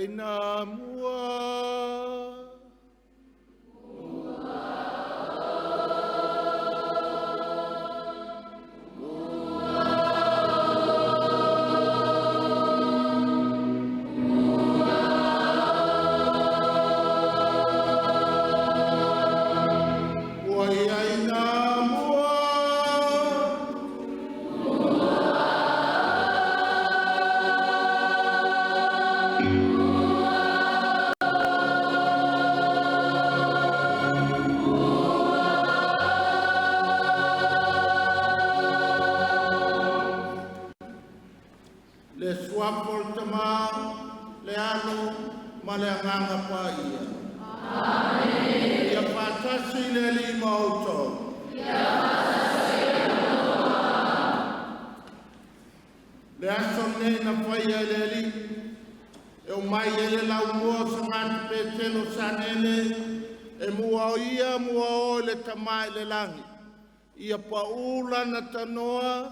Aina mua. Ua i ina mua. Le Suafa o le Tama, le Alo ma le Agaga Paia. Amene. Ia faatasi le Alii ma outou. Le aso lenei na faia e le Alii, e umai ai le laumua o Sagati Petelo Sanele, e muaia muao i le Tama i le lagi, ia paū lana tanoa,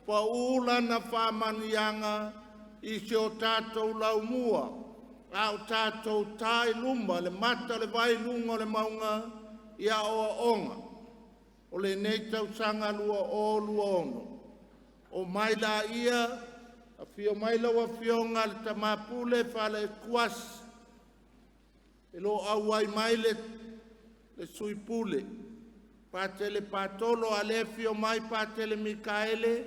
paū lana faamanuiaga i si o tatou laumua, a o tatou ta i luma le mata o le vai i luga o le mauga i aoaoga o lenei tausaga 2026. O mai laia, afio mai lau Afioga i le Tamapule Faleituasi, e lo o auai mai le Sui Pule, Patele Patolo, a o lea e afio mai Patele Mikaele,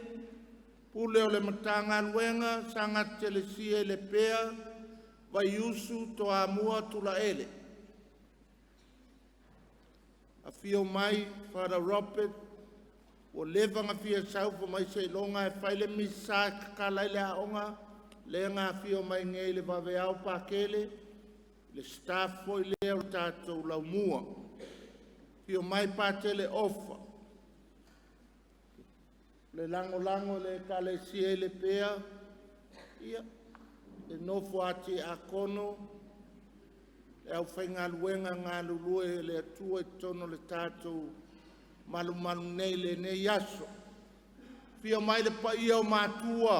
Pule o le Matagaluega Saga Telesia i Lepea, Vaiusu Toamua Tulaele. Afio mai Father Robert, ua leva ona fia sau, fai mai seiloga e fai le Misa e tatala ai le aoga, lea na afio mai nei i le vaveao Patele, le staff foi lea o le tatou Laumua. Afio mai Patele Ofa, le lagolago i le Ekalesia i Lepea, ia, le nofo a tiakono, le aufaigaluega galulue a le Atua i totonu o le tatou malumalu nei i lenei aso. Afio mai le paia o matua,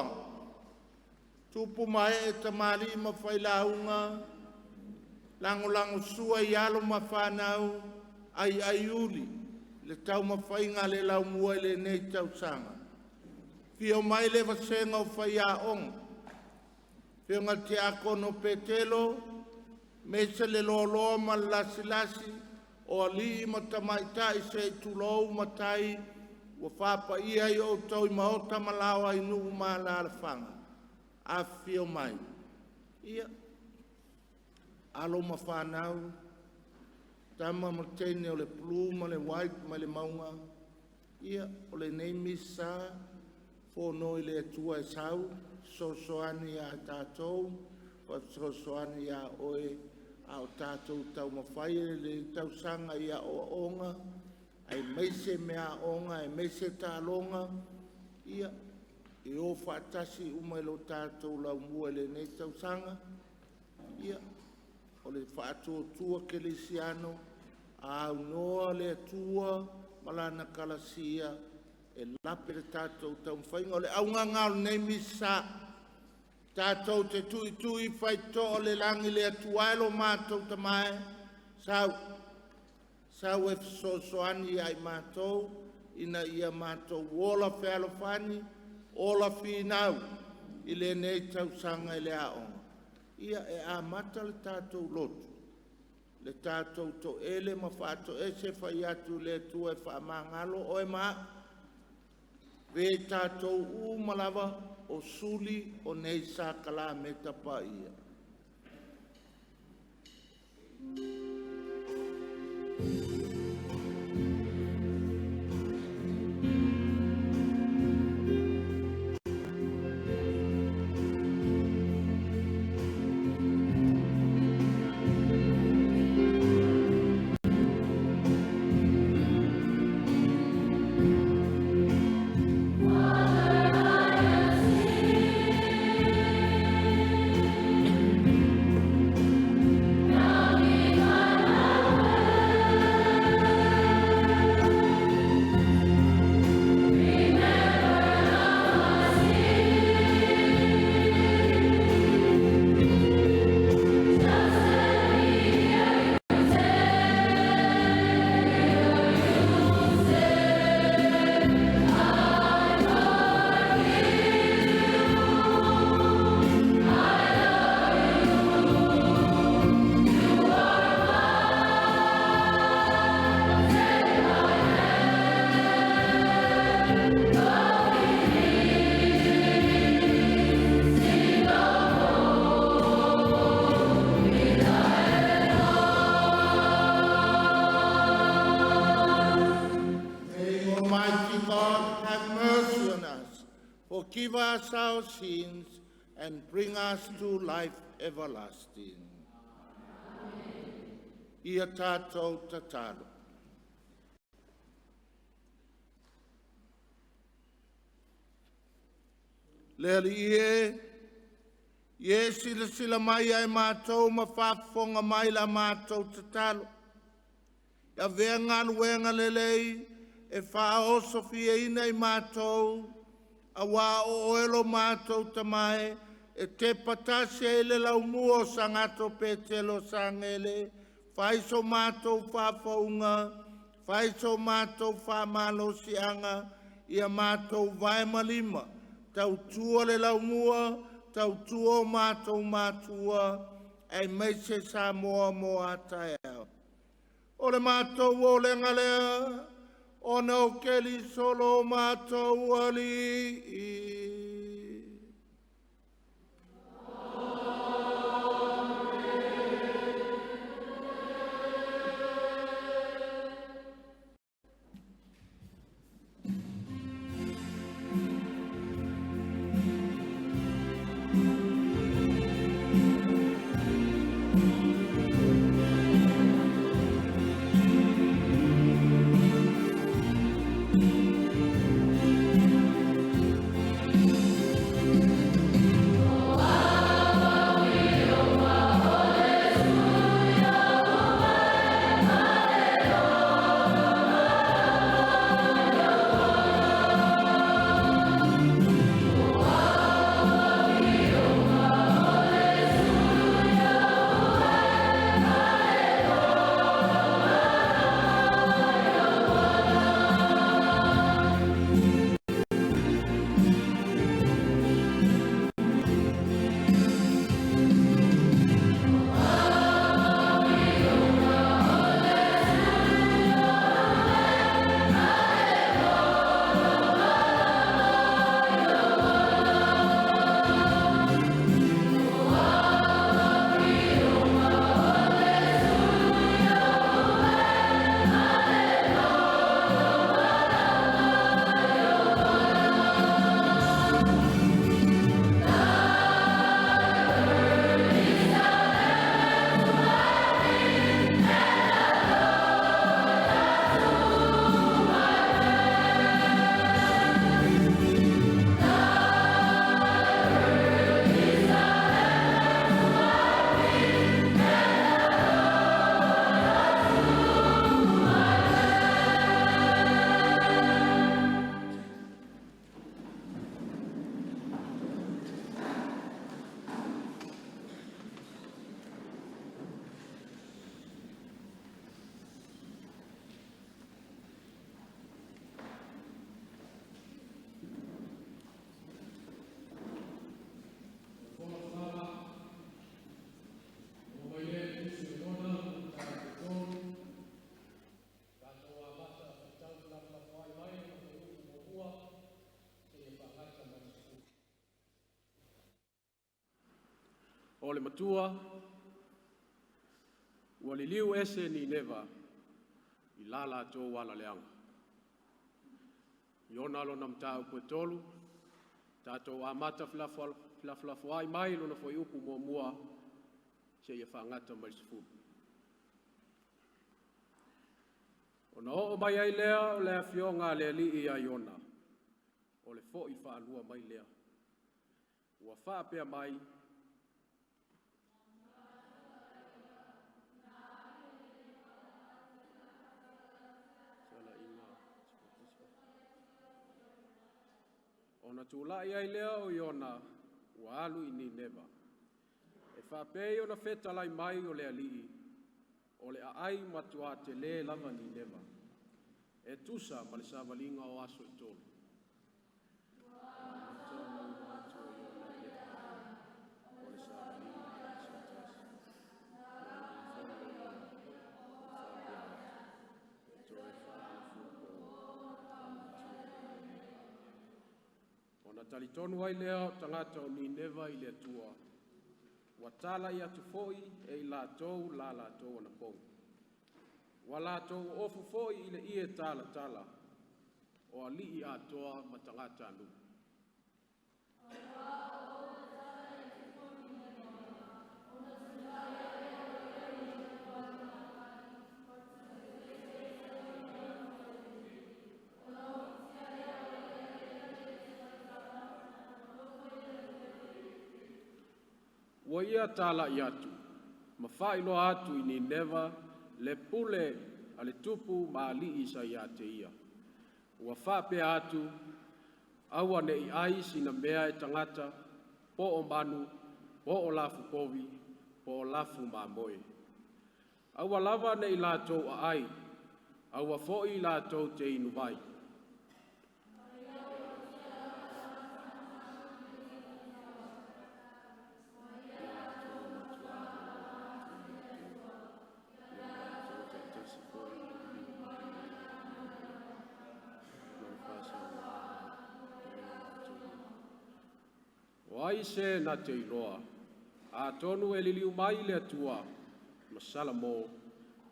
tupu ma ee, tamalii ma failauga, lagolagosua i alo ma fanau, aiaiuli le taumafaiga a le laumua i lenei tausaga. Afio mai le vasega o faiaoga, afioga i le Tiakono o Petelo, aemaise le loaloa ma le lasilasi o alii ma tamaitai se i tulou matai ua faapaia ai outou i maota ma laoa i nuu ma alaalafaga. Afifio mai, ia, alo ma fanau, tama ma teine o le Blue ma le White mai le mauga, ia, o lenei Misa, fono i le Atua e sau, fesoasoani ia tatou, fesoasoani ia oe, a o tatou taumafai i lenei tausaga i aoaoga, aemaise meaaoga, aemaise taaloga, ia, e o faatasi uma i lo tatou laumua i lenei tausaga. Ia, o le faatuatua kerisiano, a aunoa le Atua ma Lana kalasia, e lape le tatou taumafaiga. O le auga lena o lenei Misa, tatou te tuitui faitotoa o le lagi, le Atua e lo matou Tama e, sau, sau e fesoasoani ia i matou ina ia matou ola fealofani, ola finau i lenei tausaga i le aoga. Ia, e amata le tatou lotu, le tatou toele ma faatoese, fai atu i le Atua e faamagalo oe ma au. Ave i tatou uma lava o suli o nei sakalameta paia. Forgive us our sins and bring us to life everlasting. Ia tatou tatalo. Le Alii e, ia e silasila mai ia i matou ma faafofoga mai la matou tatalo. Ia avea galuega lelei e faaosofiaina i matou, auā o Oe lo matou Tama e, e tepa tasi ai le laumua o Sagatō Petelo Sagiele, fai so matou faafouga, fai so matou faamalosiaga, ia matou vae ma lima, tautua le laumua, tautua o matou matua, aemaise Samoa mo a taeao. O le matou olega lea, ona o Keriso lo matou Alii. O le Matua, ua liliu ese Nineva i la latou ala leaga. Iona lona mataupu e 3, tatou amata felafolafoai mai lona fuaiupu 1 seia faagata mai le 10. Ona oo mai ai lea o le afioga a le alii ia Iona, o le foi faalua mai lea, ua faapea mai, Ona tulai ai lea o Iona ua alu i Nineva, e faapei ona fetalai mai o le Alii, o le aai matua tele lava Nineva, e tusa ma le savaliga o aso e 3. Ona talitonu ai lea o tagata o Nineva i le Atua, ua talai atu foi e i latou la latou anapogi, ua latou oofu foi i le ie talatala, o alii atoa ma tagatanuu. Ua ia talai atu ma faailoa atu i Nineva le pule a le tupu ma alii sa ia te ia. Ua faapea atu, aua ne i ai sina mea e tagata, po o manu, po o lafupovi po o lafumamoe. Aua lava ne i latou aai, aua foi latou te inuvai. Latou ua matuā maloloa atu i le Atua, ia ua latou taitasi foi i le liliu mai i le manuia, ma le faasauga e o latou lima. O ai se na te iloa, atonu e liliu mai le Atua ma Salamo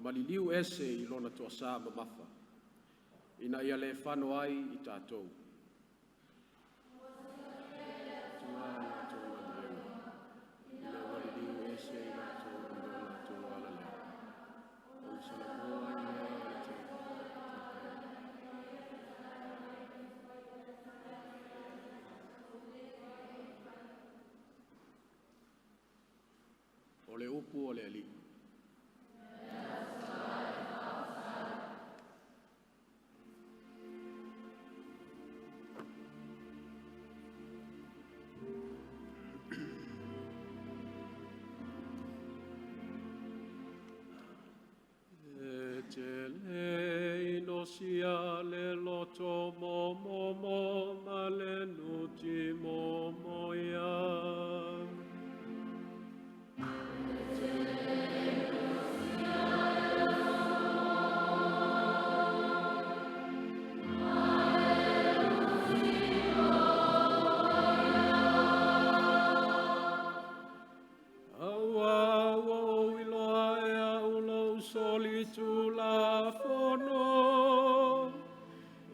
ma liliu ese i lona toasa mamafa, ina ia le fano ai i tatou. Atua a latou galuega, ina ua liliu ese i latou i lo latou alaleo, ona salamo ai lea o le tautai. O le upu a le Alii. E te le inosia le loto momomo ma le nuti momoia. Auā ua ou iloa e a'u lou solitulafono,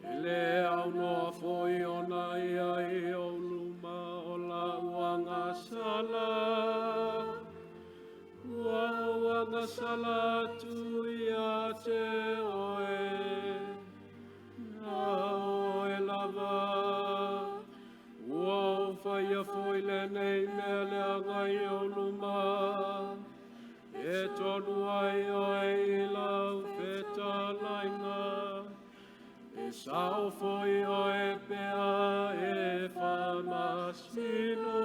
e lē aunoa foi ona i ai i ou luma o la'u agasala. Ua ou agasala atu ia te oe, na oe lava. Ua ou faia foi lenei mea leaga i ou luma, e tonu ai oe i lau fetalaiga. E sao foi oe pe a e faamasino.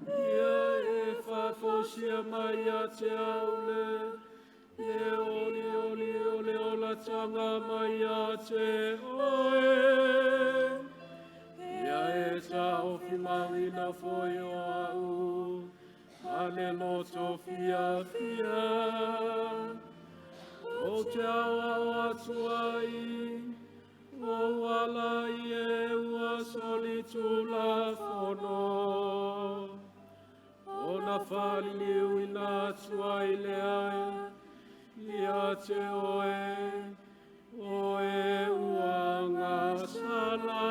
Ia e faafoisia mai ia te au le olioli o le olataga mai ia te oe. Ia e taofi mauina foi o a'u ma le loto fiafia. Ou te aoao atu ai, o ala i e ua solitulafono. Ona faaliliuina atu ai lea ia te oe, o e ua agasala.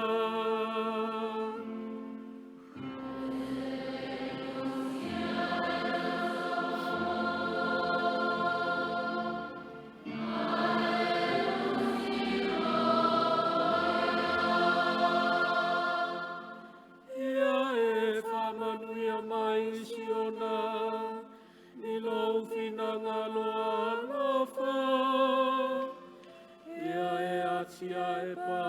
Ia e faamanuia mai i Siona, i lou finagalo alofa. Ia e atiae pā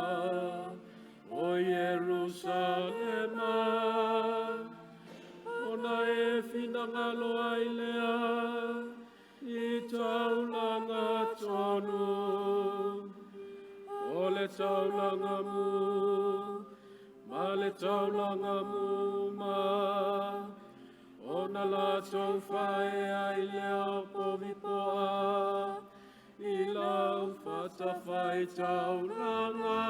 o Ierusalema. Ona e finagalo ai lea i taulaga tonu. O le taulaga mu, ma le taulaga muma. Ona latou faaea ai lea o povi poa, i lau fatafaitaulaga.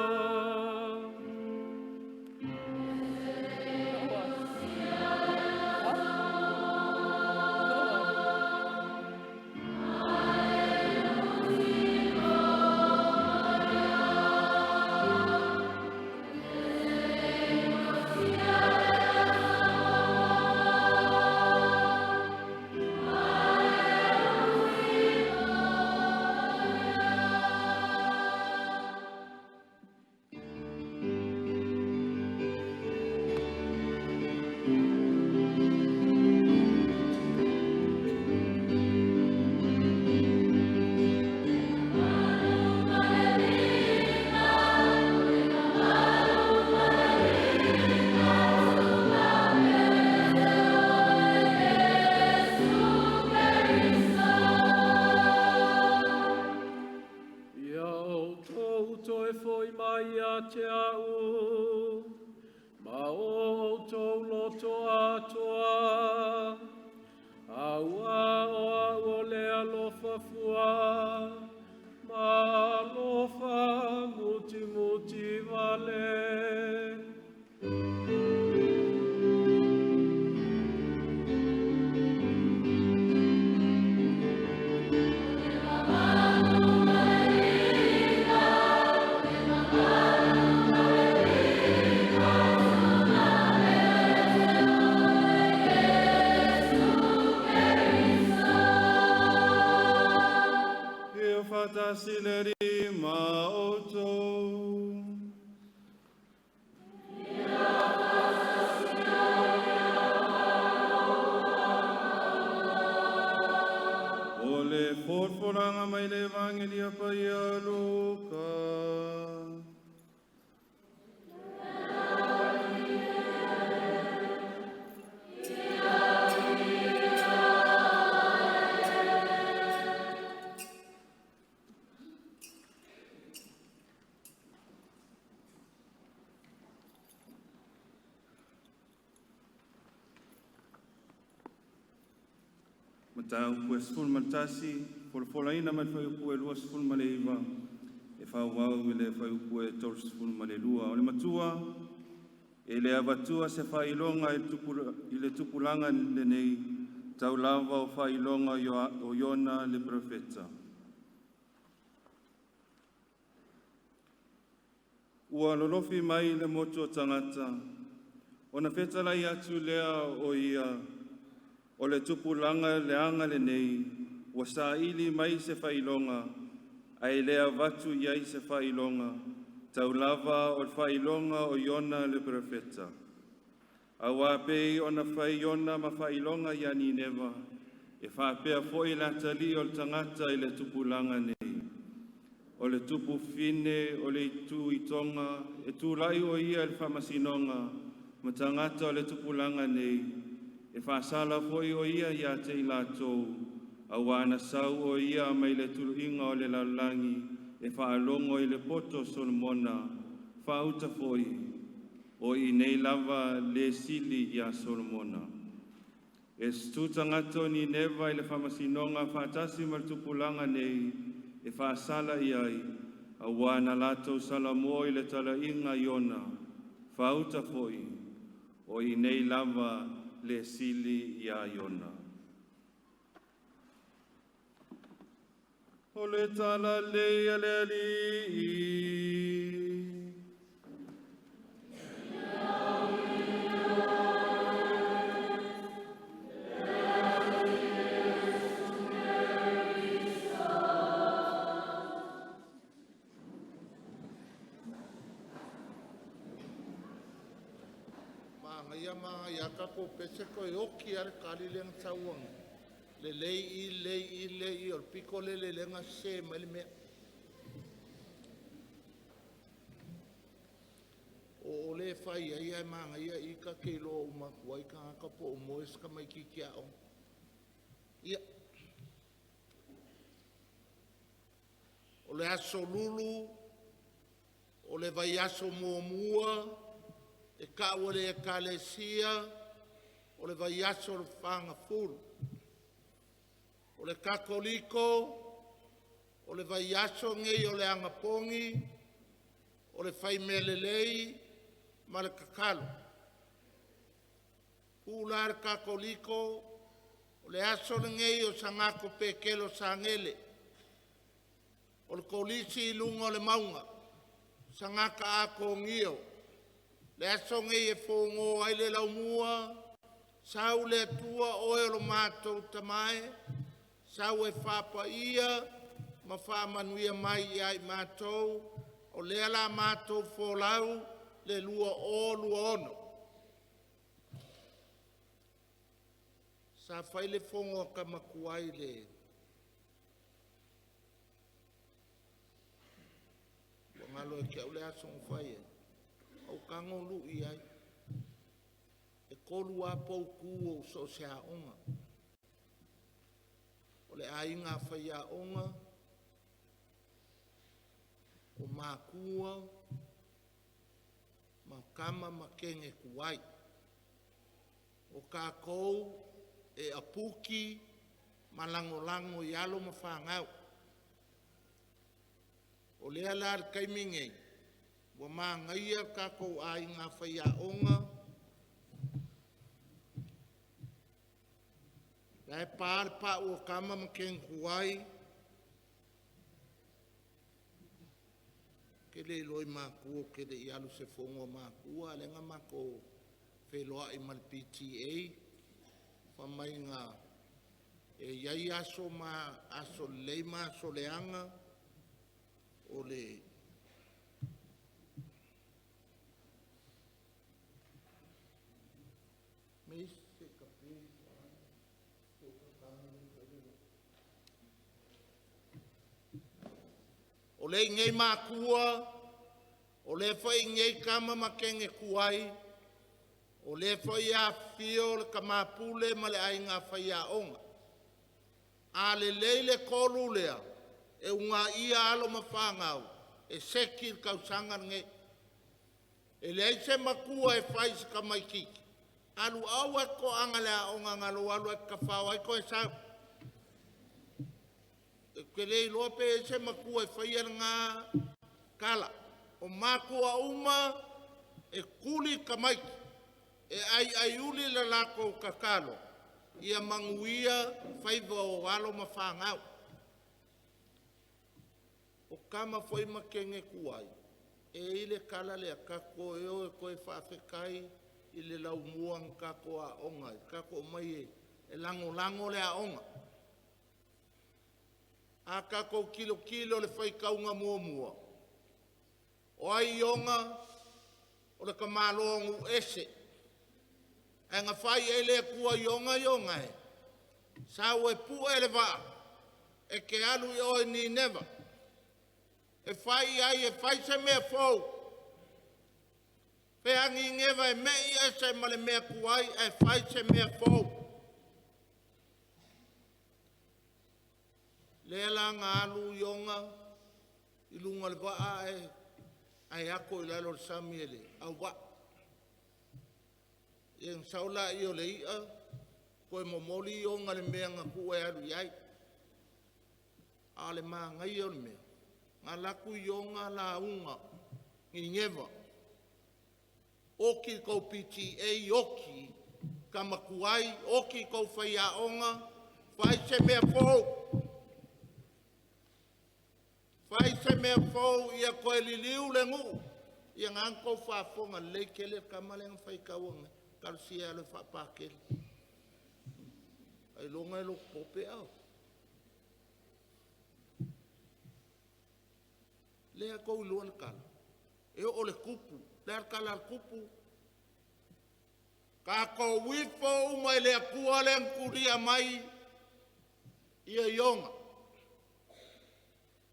toe fo'i mai ia te a'u, ma o outou loto atoa, auā o a'u o le alofa fua, ma alofa mutimuti vale. Ia faatasi le Alii ma outou. O le folafolaga mai le Evagelia Paia a Luka. Mataupu e 11, folafolaina mai le fuaiupu e 29 e faaauau i le fuaiupu e 32. O le matua e le avatua se faailoga i le tupulaga lenei, tau lava o faailoga o Iona le Perofeta. Ua lolofi mai le motu o tagata, ona fetalai atu lea o ia, “O le tupulaga leaga lenei, ua saili mai se faailoga, ae le avatu i ai se faailoga, tau lava o le faailoga o Iona le Perofeta. Auā pei ona fai Iona ma faailoga ia Nineva, e faapea foi le atalii o le tagata i le tupulaga nei. O le tupufine o le itu i Toga, e tulai o ia i le faamasinoga ma tagata o le tupulaga nei, e faasala foi o ia ia te i latou, auā na sau o ia mai le tuluiga o le lalolagi e faalogo i le poto o Solomona, faauta foi, o i nei lava le sili ia Solomona. E susu tagata o Nineva i le faamasinoga faatasi ma le tupulaga nei e faasala i ai, auā na latou salamo i le talaiga a Iona, faauta foi, o i nei lava le sili ia Iona. O le tala lelei a le Alii. Manaia manaia lava tatou pese toe oti lava le tali lea na sau ananei, lelei i lelei i lelei i. O le pito lele lea na sese mai ai le mea. O o lea e fai ai ae manaia i ta te iloa uma atu ai tagata po o moe si tamaitiiti aoga. Ia, o le aso Lulu o le vaiaso muamua e ta'u e le Ekalesia o le vaiaso o le Fagafulu. O le Katoliko, o le vaiaso lenei o le anapogi, o le fai mea lelei ma le tatalo. Tu'u la le Katoliko, o le aso lenei o Sagatro Petelo Saole, o le Kolisi i luga o le mauga, Sagata Atonio. Le aso lenei e fono ai le laumua, sau le Atua oe o lo matou Tama e, sau e faapaia ma faamanuia mai ia i matou, o lea o le a matou folau le 2026. Sa fai le fono a tama tuai i le ua galo ia te au le aso na fai ai, na ou tago lui ai. E tolu lava poutu o so o se aoga. O le aiga faiaoga, O makua ma kama ma kene tuai. O tatou e apuki ma lagolago i alo ma fanau. O lea la le taimi nei, ua manaia le tatou aiga faiaoga, la e pa le pau a tama ma teine tuai, ou te le iloa i matua ou te le i alu i se fono a matua, a o lea na matou feiloai ma le PTA, fai mai na e i ai aso ma aso lelei ma aso leaga o le O lea e i inei matua, o lea foi e i inei tama ma teine tuai, o lea foi e afifio le tama pule ma le aiga faiaoga. A lelei le tolu lea, e uunaia alo ma fanau e seki le tausaga lenei. E leai se matua e fai i se tamaitiiti, alu aua e te toaga i le aoga na o lou alu lava e te tafao ai toe sau. Ou te le iloa pe i ai se matua e faia lena tala. O matua uma e tuli tamaiti, e aiaiuli le latou tatalo ia manuia faiva o alo ma fanau. O tama foi ma teine tuai, e i ai le tala lea, tatou toe o e toe faafetai i le laumua na tatou aoga ai, tatou omai e lagolago le aoga. A tatou tilotilo i le faitauga muamua, o ai Iona? O le tamaloa o nuu ese. Ae na fai i ai le Atua, “Iona, Iona e, sau e pue le vaa e te alu i o i Nineva e fai ai e fai se mea fou. Fea Nineva e mei ese ma le mea tuai ae fai se mea fou.” Lea la na alu Iona i luga o le vaa ae ato i lalo o le sami e le auvaa. Ia ona sau lea o le i'a toe momoli Iona i le mea na tuu e alu i ai. A o le manaia o le mea, na alu atu Iona lauga Nineva, oti le tou PTA, oti tama tuai, oti tou faiaoga, fai se mea fou, fai se mea fou ia toe liliu le nuu. Ia na tou faafofoga lelei tele le tama lea na faitau ane nei, talosia e alu e faapakele. Ailoga e loto pe ao. Lea tou iloa le tala, e oo i le tupu. O le a le tala a le tupu? Tatou ifo uma i le Atua lea na tulia mai ia Iona.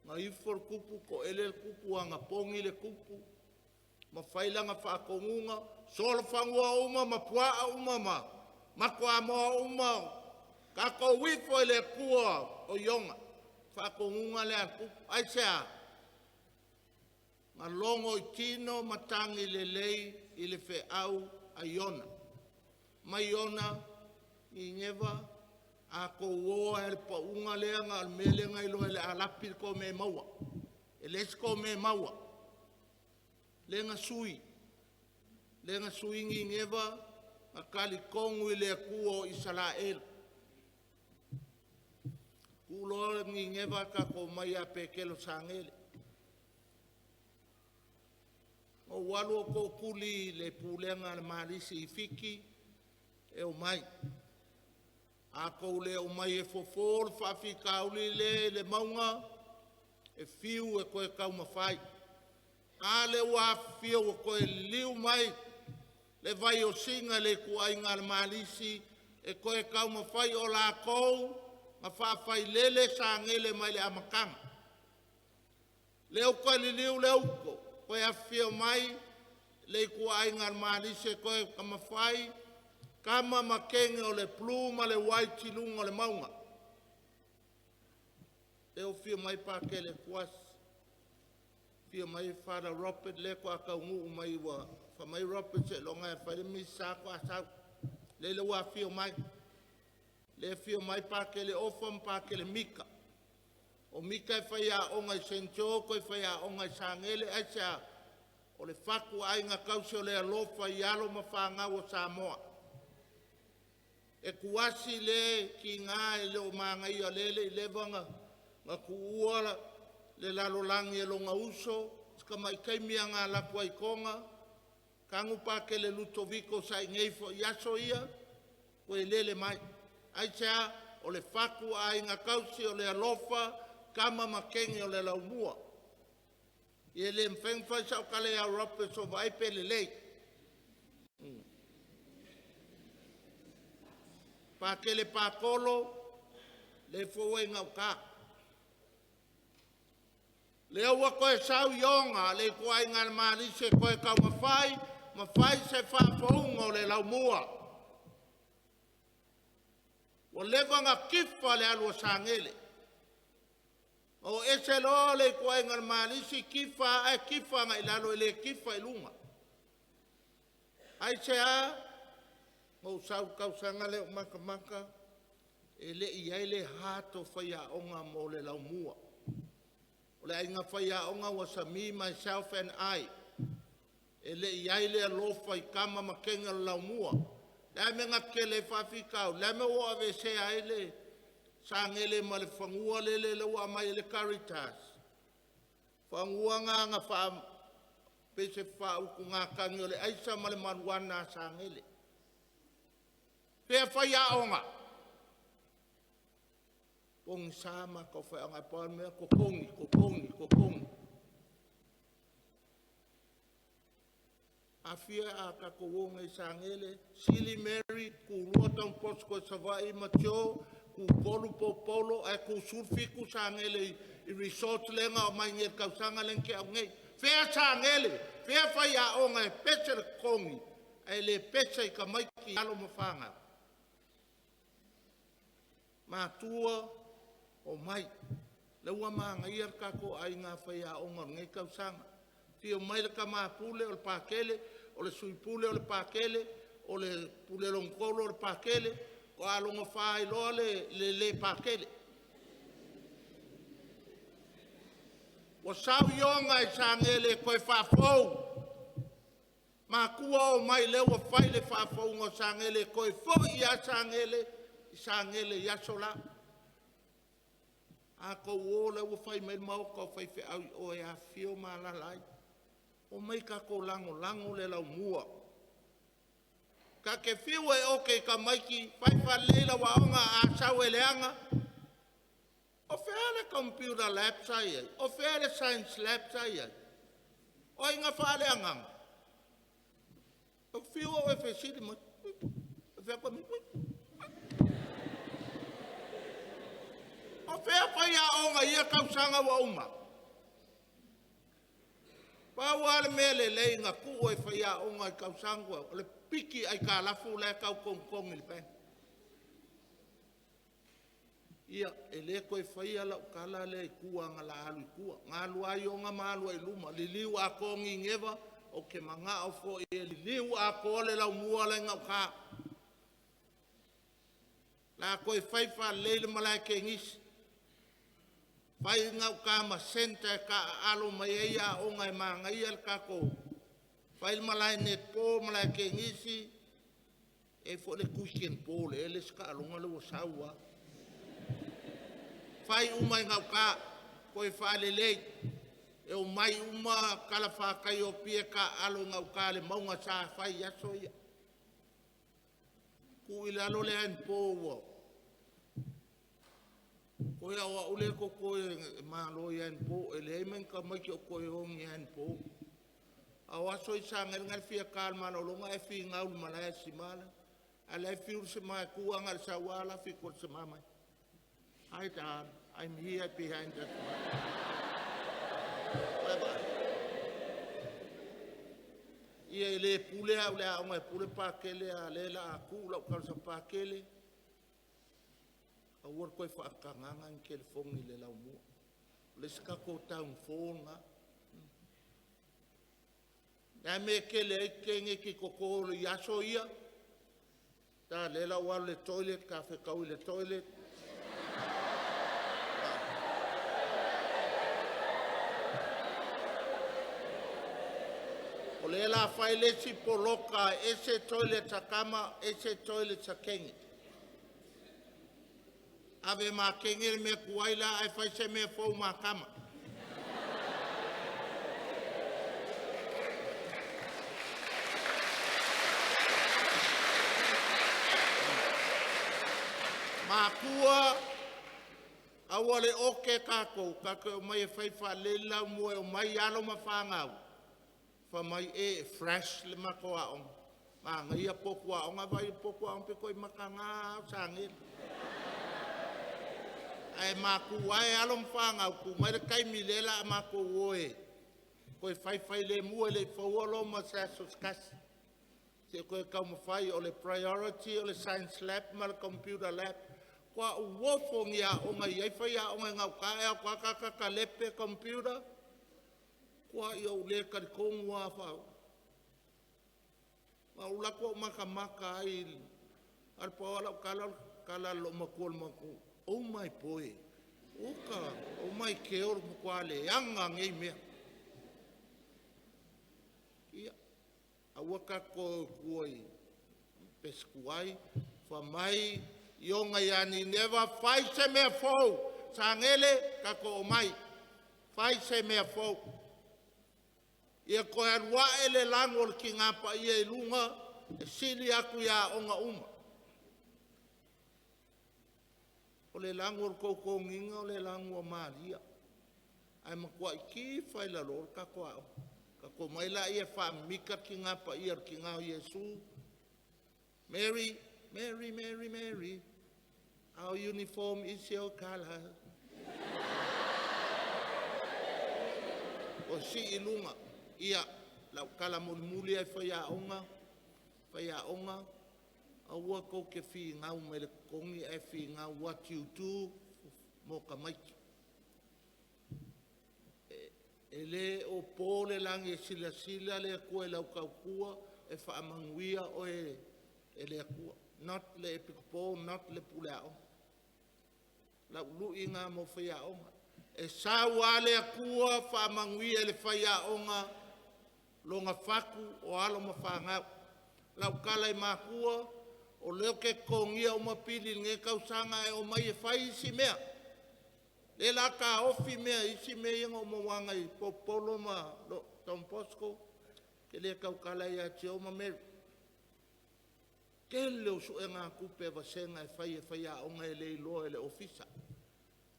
Na ifo le tupu, toele le tupu, anapogi le tupu ma fai lana faatonuga, solofanua uma ma puaa uma ma mato uma, tatou ifo i le Atua o Iona. Faatonuga lea a le tupu. Aisea? Na logo i tino matagi lelei i le feau a Iona. Mai Iona, Nineva, a tou o lava i le pauga lea, na o le mea lea na iloa ai o le a lapi le tou mea e maua. E leai se tou mea e maua. Lea na sui, lea na sui Nineva na talitonu i le Atua o Isaraelu. Tuu loa Nineva tatou omai ia Petelo Saole. Na ou alu ou tootuli i le pulega a le Malisi i Fiti e omai. A outou le omai e fofo le faafitauli lea i le mauga, e fiu e toe taumafai. A lea ua afifio ua toe liliu mai le vaiosina e le ituaiga a le Malisi e toe taumafai o latou na faafailele Saole mai le amataga. Lea ua toe liliu le uto, toe afifio mai le ituaiga a le Malisi e toe taumafai tama ma teine o le Blue ma le White i luga o le mauga. Lea ua afio mai Pakele Tuasi, Afio mai Father Robert lea faatoa taunuu mai ua fai mai Robert seiloga e fai le misa faatoa sau. Lele ua afio mai. Le afio mai Pakele Ofa ma Pakele Mika. O Mika e faiaoga i St. Joe toe faiaoga i Sagele. Aisea? O le fatu a aiga tausi o le alofa i alo ma fanau a Samoa. E tuasi le tiga e le o manaia o lea e le i leva ona tuua le lalolagi e lona uso, si tamai taimi lava na alu atu ai i Toga, tanu Pakele Lutoviko sa i inei foi i aso ia, toe lele mai. Aisea? O le fatu a aiga tausi o le alofa, tama ma teine o le laumua. Ia e le mafai ona fai sau tala ia Robert se i vaai pe lelei. Pakele Patolo, lea foi ua i gauta. Lea ua toe sau Ioga le ituaiga a le Malisi e toe taumafai ma fai se faafouga o le laumua. Ua leva ona tifa le alu a Sagele. Na o ese loa le ituaiga a le Malisi tifa ae tifa agai i lalo e le tifa i luga. Aisea? Na ou sau i le tausaga lea ou matamata e le i i ai le heart o faiaoga mo le laumua. O le aiga faiaoga was a me, myself and I. E le i i ai le alofa i tama ma teine o le laumua. O le a le mea na tetele ai faafitauli? O le a le mea ua ou aveesea ai le Sagele ma le fanua lele ua aumai e le Caritas? Fanua na na faa pei se faautugatagi o le aisa ma le mariuana a Sagele. Fea faiaoga? Pogisa mata o faiaoga, ae pau lava le mea, totogi, totogi, totogi. Afia a tatou o nei i Sagele, Sili Mary, tulua Don Bosco i Savaii ma Joe, tutolu Popolo ae tu 17 Sagele i resort lea na aumai nei i le tausaga lea na tea nei. Fea Sagele? Fea faiaoga e pese le totogi ae le pese i tamaiti, alo ma fanau? Matua, omai. Lea ua manaia le tatou aiga faiaoga o lenei tausaga. Afio mai le tama pule o le Pakele, o le sui pule o le Pakele, o le pule lona tolu o le Pakele, faatoa lona fa ai loa le le Pakele. Ua sau Ioga i Sagele e toe faafou. Matua omai lea ua fai le faafouga o Sagele e toe foi lava Sagele i Sagele i aso la. A tou o la ua fai mai le maota o faifeau i o e afifio ma alaala ai. Omai tatou lagolago le laumua. Ta te fiu e oke i tamaiti, fai faalelei lau aoga, a sau e leaga, o fea le computer lab sa i ai? O fea le science lab sa i ai? O ai na faaleagaga? Ou te fiu au e fesili mai. E fai atu, o fea faiaoga i ia tausaga ua uma? Pau lava le mea lelei na tuu e faiaoga i tausaga ua, o le piki aitalafu la e tau togitogi i le bank. Ia, e le toe faia lau tala lea i tua na o le a alu i tua. Na alu lava Ioga ma alu ai i luma, liliu atoa Nineva, ou te manao foi e liliu atoa le laumua la e i gauta. O le a toe fai faalelei le malae tenisi, fai gauta ma centre e taaalo mai ai aoga e manaia le tatou. Fai le malae netball, malae tenisi, e i ai foi le tuition ball ea le isi taaloga lea ua sau lava. Fai uma i gauta, toe faalelei. E omai uma talafatai o Apia e taaalo i gauta i le mauga sa fai i aso ia. Tuu i lalo le handball ua toe lava o au lea e toto e malo i handball, e leai ma ni tamaiti o toe o i ni handball. A o aso ia sa na o le fia ta i le malologa ae finau i le malae e sima le, a o la e fiu le sima e tu agai le saua la fitu e le sima mai. Hi Dad, I'm here behind the. Ia e le pule au i le aoga e pule Pakele a o lea o le a tuu lau talosaga Pakele. Aua le toe faatagaga ni telefoni i le laumua. O le isi tatou downfall lena. Le a mea e tele ai kenge ki toto i aso ia. Ta le la ua alu i le toilet, ta fetaui i le toilet. O lea la fai le isi poloka e ese toilet a tama, ese toilet a teine. Ave ma teine le mea tuai la ae fai se mea fou ma tama. Matua, aua le oke tatou, tatou omai e fai faalelei le laumua e omai alo ma fanau, fai mai e fresh le matou aoga. Manaia potu aoga, vaai i le potu aoga pito i mataga lava o Sagele. Ae matua e alo ma fanau, tu mai le taimi lea o le a matou o e toe fai failemu e le i fauina Roma i se aso se tasi. Se i toe taumafai, o le priority o le Science Lab ma le Computer Lab. Faatoa ou ofo i ni aoga e i ai faiaoga i gauta ae o atu lava tagata talepe computer. Matua ou le talitonu lava. Na ou alu atu ou matamata ai, na o le pau lava lau tala o le tala a le loomatua o le matou nuu, oh my boy, o mai keo o le matua leaga lava o nei mea. Ia, aua tatou te o i tua i pesi tuai. Fai mai Iona ia Nineva, fai se mea fou. Sagele, tatou omai, fai se mea fou. Ia toe alu ae le lago o le Tigā Paia i luga e sili atu i aoga uma. O le lago o le togitogiina o le lago a Maria, ae matuai tifa i lalo o le tatou aoga. Tatou omai laia e faamimita le Tigā Paia o le Tigā o Iesu. Mary, Mary, Mary, Mary, our uniform is your color. O sii i luga. Ia, lau tala mulimuli lea i faiaoga, faiaoga, aua tou te finau mai le totogi ae finau what you do mo tamaiti. E le o po le lagi e silasila le Atua i lau tautua e faamanuia oe e le Atua. Not le epikopo, not le pule aoga. Lau lui lena mo faiaoga. E sau lava le Atua faamanuia i le faiaoga lona fatu o alo ma fanau. Lau tala i matua, o lea ou te totogia uma pili i lenei tausaga e omai e fai isi mea. Lea o le a taofi mea, isi mea ia na ou mauaina i Poupolo ma Don Bosco, ou te le tautala ia te oe ma Mary. Tele o suegatupe a vasega e fai e faiaoga e le iloa e le Ofisa.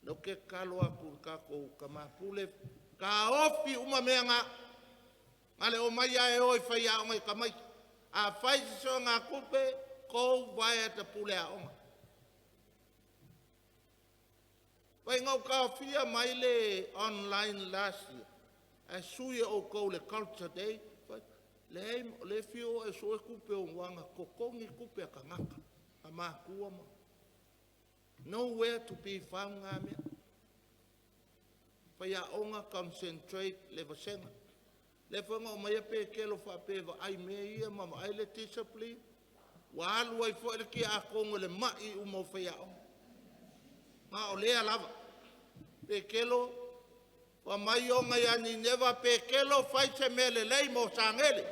Lea ou te tatalo atu i le tatou tama pule, taofi uma mea na. Na o le omai lava e o e faiaoga i tamaiti. A fai se suegatupe, go via the pule aoga. Vaai na ou taofia mai le online last year, ae sui e outou i le Culture Day. Leai, o lea e fiu e sue tupe aua na totogi tupe a tagata, a matua ma nowhere to be found na mea. Faiaoga concentrate le vasega. Lea foi na aumaia Petelo faapea e vaai mea ia ma vaai le discipline. Ua alu ai foi le tiakono i le mai uma o faiaoga. Ma o lea lava. Petelo, fai mai Iona ia Nineva, Petelo, fai se mea lelei mo Sagele.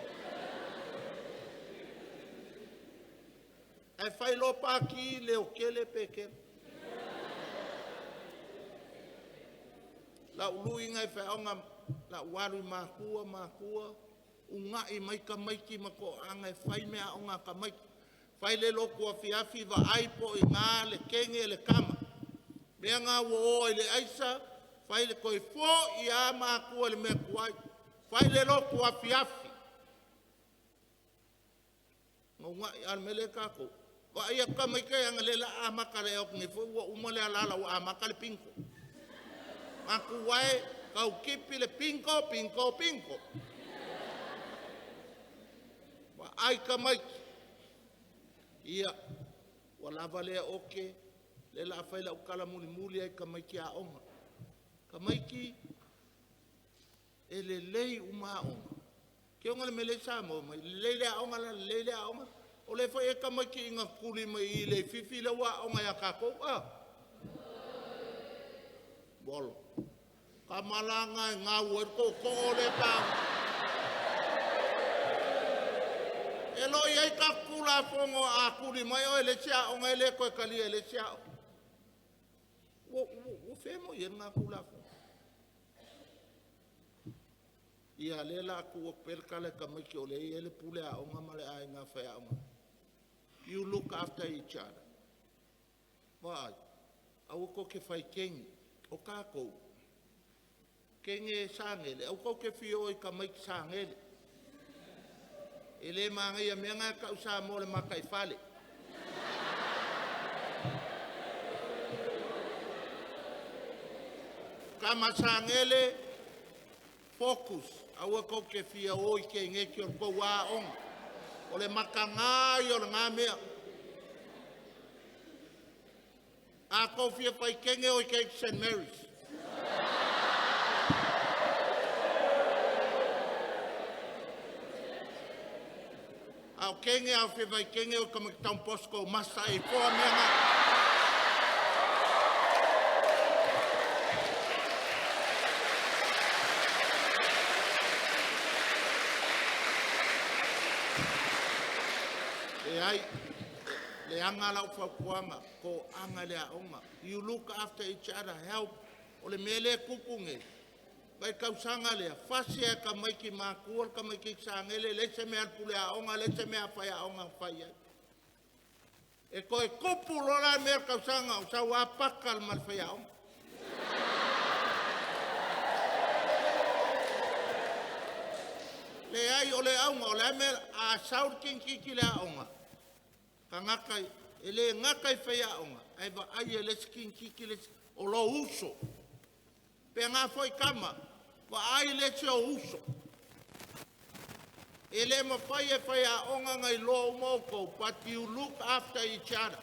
Ae fai loa pati leotele Petelo. Lau lui na e feaoga, lau alu i matua, matua, una'i mai tamaiti ma toaaga e fai meaaoga a tamaiti. Fai le lotu afiafi, vaai po o ina le teine le tama. Mea na ua o ai i le aisa, fai le toe foi lava matua i le mea tuai. Fai le lotu afiafi. Na una'i, a o le mea lea e tatou, vaai atu tamaiti ia o lea o le a amata nei foi ua uma le alala ua amata le bingo. Matua e, tau kipi le bingo, bingo, bingo. Vaai tamaiti. Ia, ua lava lea oke, lea o le a fai lau tala mulimuli lava i tamaiti aoga. Tamaiti, e lelei uma aoga, Ke ona le mele sa mo mai lelei le aoga la lelei le aoga. O le foi e tamaiti ina tuli mai i le fifi le ua aoga ia kākou a. Bolo. Kamalanga e ngau e ko ko le pa. E lo i ai ka kula fongo a kuli mai o le sia o ngai le koe kali e le sia. Ua femo i ngā kula fongo. Ia le la ku o perkale ka mai ki o le i ele pule a onga ma le a inga whai a onga. You look after each other. Vai. Aua ko ke whai kengi. O kākou. Kenge sangele. Au ko ke fio i ka mai ki sangele. E le manga ia mea ngā kau sa mō le makai fale. Ka masangele, focus. Aua ko ke fia o i ke nge ki o ko wā onga. O le makanga i o le ngā mea. A ko fia whai kenge o i ke St. Mary's. A o kenge au fia whai kenge o ka Bosco masa e poa mea ngā. E ai, le anga lau whaukuanga, ko anga le aonga. You look after each other, help. O le mele kupu nge. Vai kausanga lea, fasi e ka mai ki mākua, ka mai ki sangele, le se mea pule aonga, le se mea whai aonga whai ai. E koe kupu lola mea kausanga, o sau apaka le mal whai aonga. Le ai o le aonga, o le mea a saur kinki ki le aonga. Ka ngaka, e le ngaka i whai aonga, ai va ai e le skin ki le o lo uso. Pe ngā foi kama, va ai le se o uso. E le mawhai e whai aonga ngai loa umoko, but you look after each other.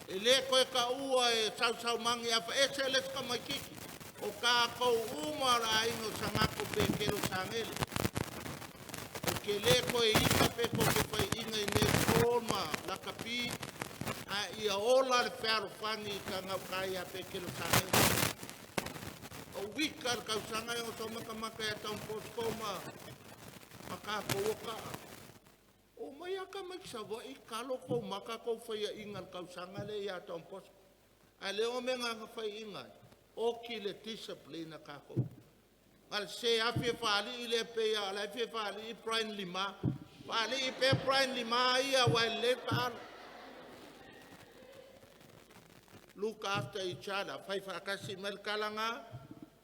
E le koe ka ua e sau mangi a e se le ka mai kiki. O ka kou uma la ingo sangako pe kero sangele. O ke le koe ika pe ko ke whai inga i ne koma lakapi a ia ola le whearo whangi ka ngau kai a pe kero sangele. O wika le kausanga e o tau makamaka e tau posko ma ka ko ka. O mai aka mai ki sawa i kalo ko maka ko whai inga le kausanga le ia tau posko. A le o me ngā whai inga. O ki le disciplina ka ko. Al se afi whaali i le pe ia, le afi whaali i Brian Lima. Whaali i pe Brian Lima ia wa le pa. Look after each other. Whai whakasi mel kalanga.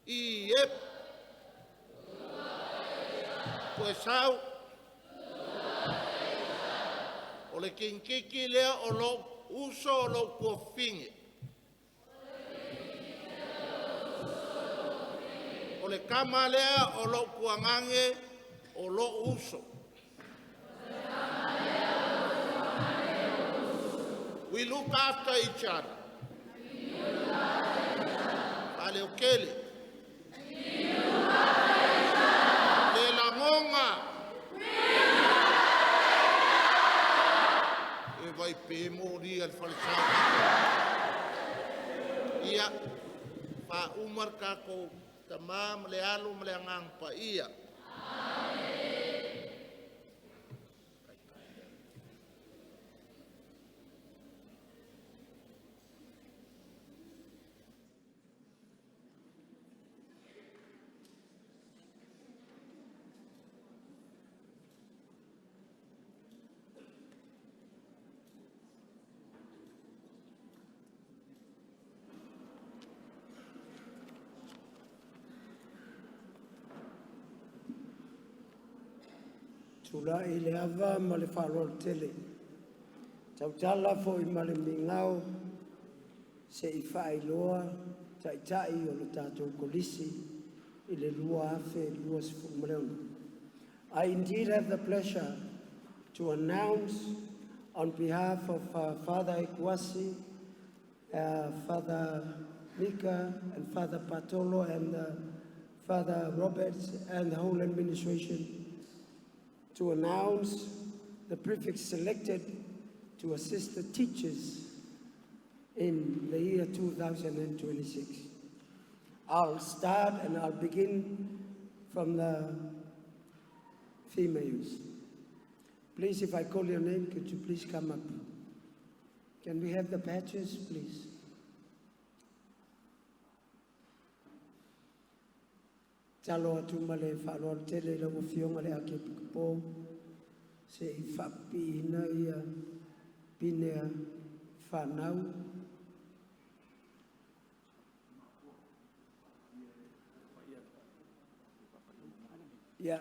I ep. Koe sau. O le kinkiki lea o lo uso o lo kua finge. O le kama lea o lo kua ngange o lo uso. We look after each other. Pale o kele. Le langonga. E vai pe mori al falsau. Ia, pa umar ka ko tamam le alu le angang pa ia. Tula i le ava ma le whaalolo tele. Tautala fo i ma le mingao se i whaailoa taitai o le tātou kolisi i le 2026. I indeed have the pleasure to announce on behalf of Father Ikwasi, Father Mika, and Father Patolo, and the Father Roberts, and the whole administration to announce the prefects selected to assist the teachers in the year 2026. I'll start and I'll begin from the females. Please, if I call your name, could you please come up? Can we have the patches, please? Talo atu ma le faaaloalo tele i lau afioga le Akiepikopo se i faapipiina ia pine a fanau. Ia,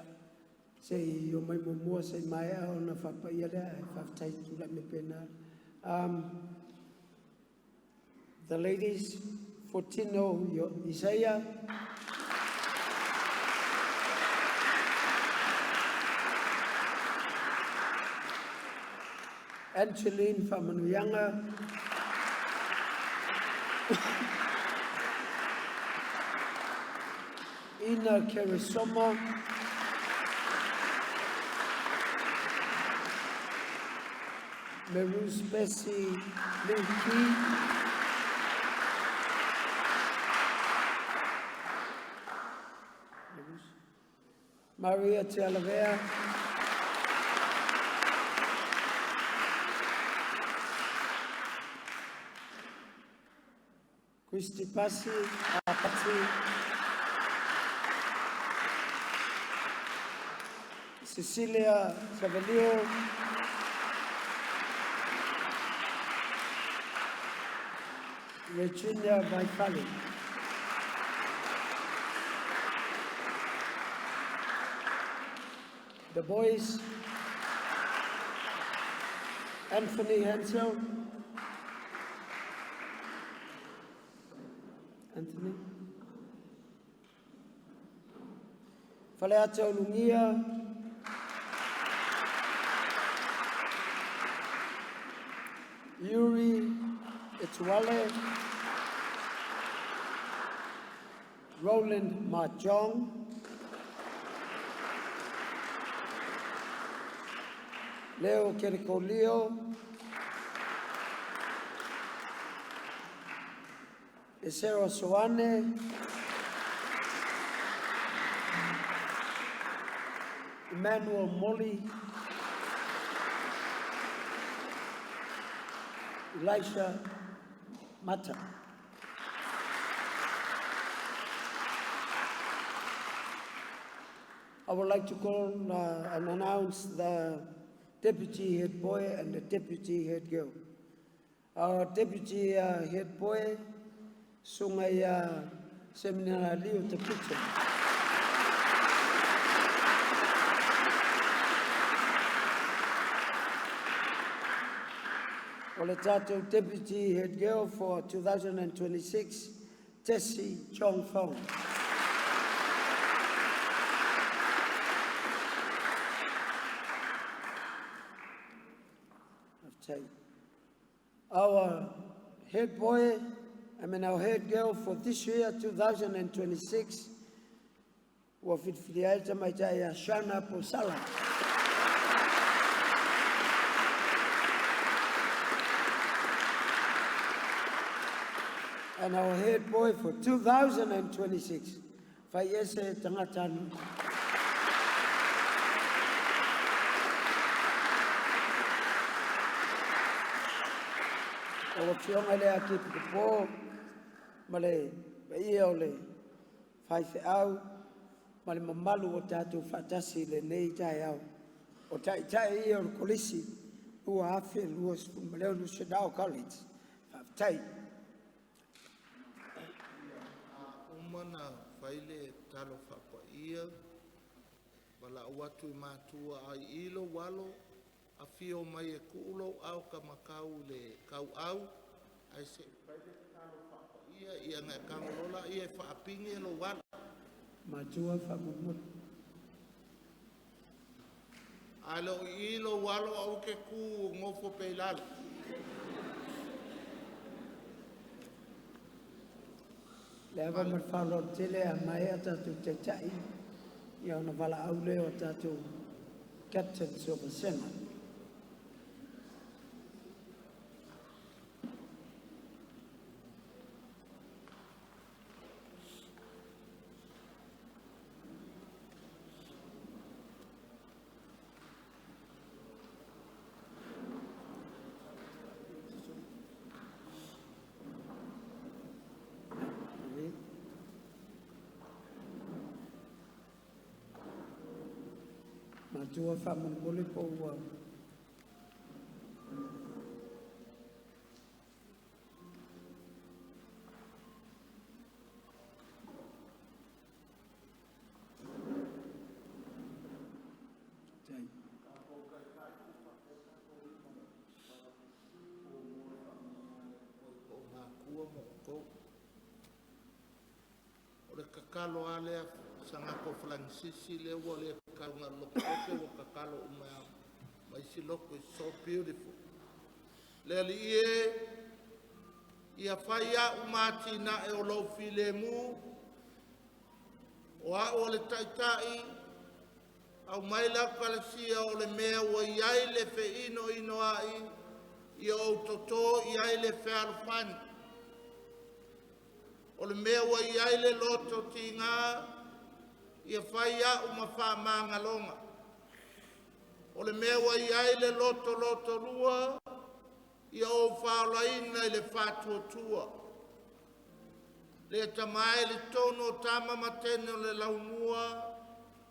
se i o mai muamua se i maea ona faapaia lea, ae faafetai tulai mai pena. The ladies, Fortino Isaiah, Angeline Famanuyanga, Ina Keresoma, Merus Bessie Linki, Maria Tialavea, Christy Pasi, Pati, Cecilia Savalio, Virginia Vaifali. The boys, Anthony Hansel, Anthony, Faleata Olungia, Yuri Etuale, Roland Mahjong, Leo Kerikolio, Esero Soane, Emmanuel Molly, Elisha Mata. I would like to call and announce the deputy head boy and the deputy head girl. Our deputy head boy, Sungaya Seminara Leo Tapucha. O le tatou deputy head girl for 2026, Tessie Chong Fong. Our head boy, I mean our head girl for this year, 2026, ua filifilia ai le tamaitai ia Shana Posala. And our head boy for 2026, Faiese Tangatanu. Lau afioga i le Akiepikopo ma le paia o le faifeau ma le mamalu o tatou faatasi i lenei taeao. O taitai ia o le Kolisi 2026 Sedao College. Faafetai. A uma na fai le talo faapaia, valaau atu i matua ai i lou alo, afio mai e tuu lou ao kamakau i le kauau, ae se i fai le tatalo faapaia ia ona e tago loa lea e faapine lou alo. Matua faamolemole. A le o i i lou alo aua te tu nofo pea i lalo. Le ava ma le faaaloalo tele a maea tatou taitai ia ona valaau lea o tatou captains o vasega. Matua faamolemole po ua O le tatalo a lea Sagatofalagisisi lea ua le tatalo na o le Loto Ote ua tatalo uma ai lava ma isi loto. It's so beautiful. Le Alii e, ia fai au ma atinae o lou filemu, o au o le taitai, aumai lau kalasia o le mea ua i ai le feinoinoai, ia ou toto i ai le fealofani. O le mea ua i ai le loto tiga, ia fai au ma faamagaloga. O le mea ua i ai le loto lotonua, ia ou faaolaina i le faatuatua. Le tama e i totonu o tama ma teine o le laumua,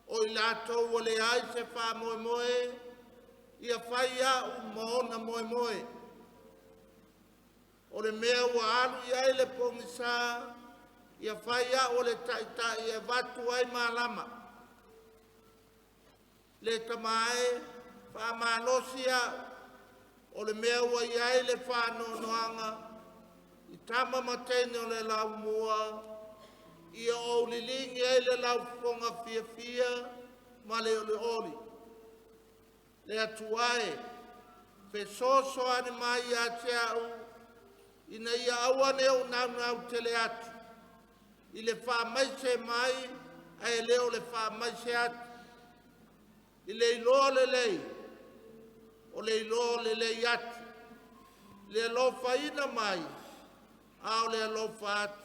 o i latou ua leai se faamoemoe, ia fai au ma ona moemoe. O le mea ua alu i ai le pogisa, ia fai au o le taitai e avatu ai malama. Le tama e, faamalosi au, o le mea ua i ai le faanoanoaga, i tama ma teine o le laumua, ia ou liligi ai le laufofoga fiafia ma le olioli. Le Atua e, fesoasoani mai ia te au, ina ia aua ne ou naunau tele atu, i le faamaise mai ae le o le faamaise atu, i le iloa lelei, o le iloa lelei atu, i le alofaina mai, a o le alofa atu.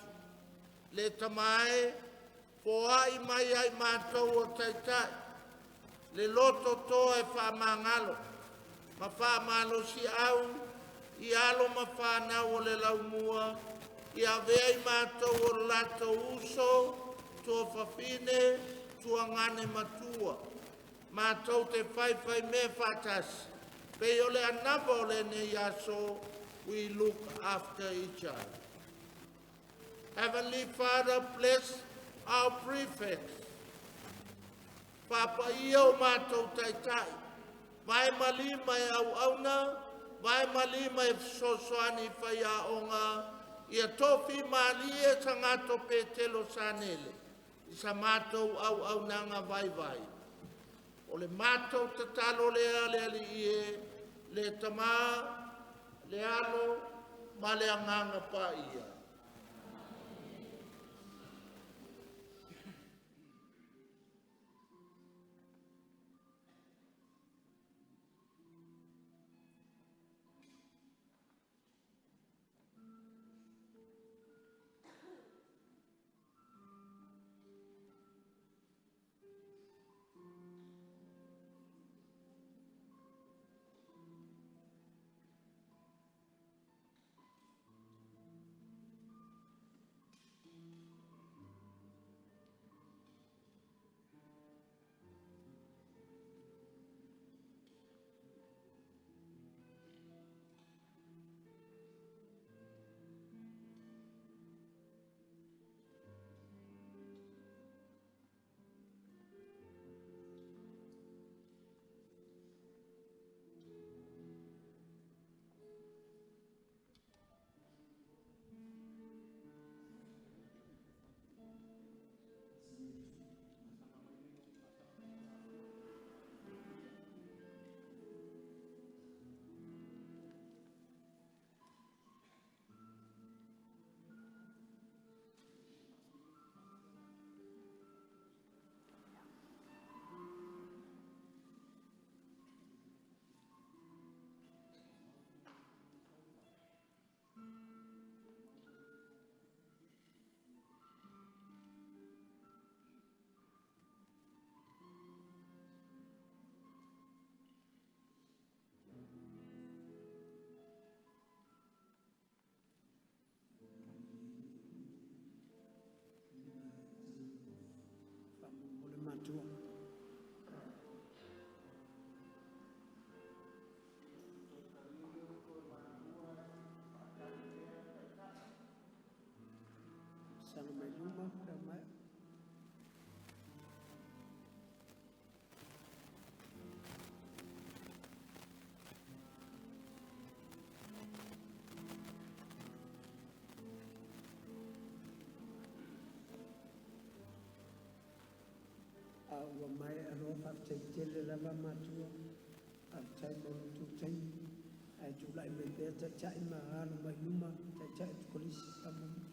Le tama e, foai mai ai matou o taitai, le loto toa e faamagalo, ma faamalosiau i alo ma fanau o le laumua, ia avea i matou o le latou uso, tuafafine, tuagane matua. Matou te faifai mea faatasi, pei o le anava o lenei aso, we look after each other. Heavenly Father, bless our prefects. Faapaia o matou taitai, vae ma lima e auauna, vae ma lima e fesoasoani i faiaoga, ia tofi malie Sagato Petelo Sanele, i sa matou auaunaga vaivai. O le matou tatalo lea le Alii e, le Tama, le Alo, ma le Agaga Paia. matua. Saga mai luma pe a maea. A ua maea loa, faafetai tele lava matua, faafetai mo lo outou taimi, ae tulai mai pea taitai ma alo mai luma taitai o le Kolisi faamolemole.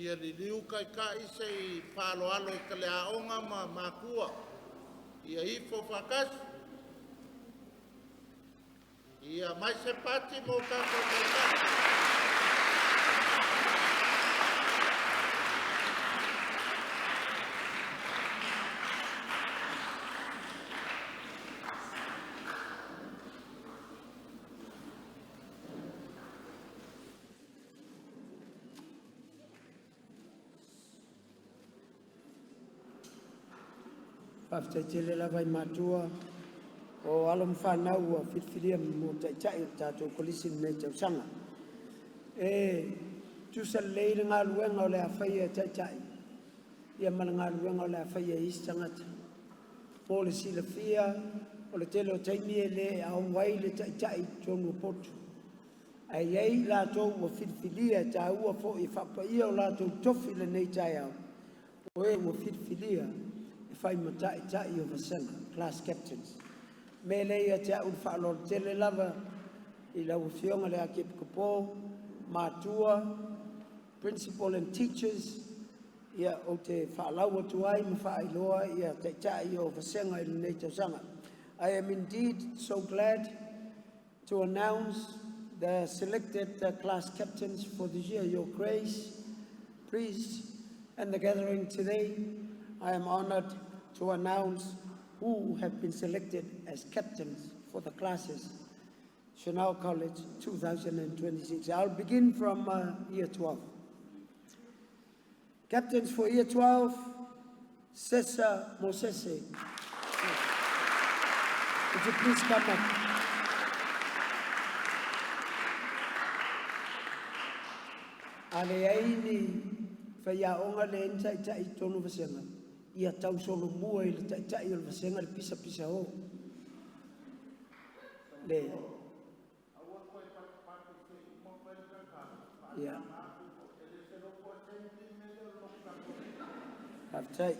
Ia liliu taitai se i faaaloalo i faleaoga ma matua. Ia ifo faatasi. Ia mai se pati mo tatou taitai. Faafetai tele lava i matua o alo ma fanau ua filifilia mo taitai o le tatou Kolisi i lenei tausaga. E tusa lelei le galuega o le a faia e taitai ia ma le galuega o le a faia e isi tagata. Mo le silafia, o le tele o taimi e le auai le taitai i totonu o potu, ae i ai i latou ua filifilia e taua foi e faapaia o latou tofi i lenei taeao, o e ua filifilia e fai ma taitai o vasega, class captains. O le mea lea e ia te a'u le faaaloalo tele lava i lau Afioga i le Akiepikopo, matua, principal and teachers, ia ou te faalau atu ai ma faailoa ia taitai o vasega i lenei tausaga. I am indeed so glad to announce the selected class captains for this year. Your Grace, priests, and the gathering today, I am honored to announce who have been selected as captains for the classes Chanel College 2026. I'll begin from year 12. Captains for year 12, Sessa Mosese. Would you please come up? A leai ni faiaoga leai ni taitai i totonu o vasega, ia tausolomua i le taitai o le vasega le pisapisa o. Le ia. Faafetai.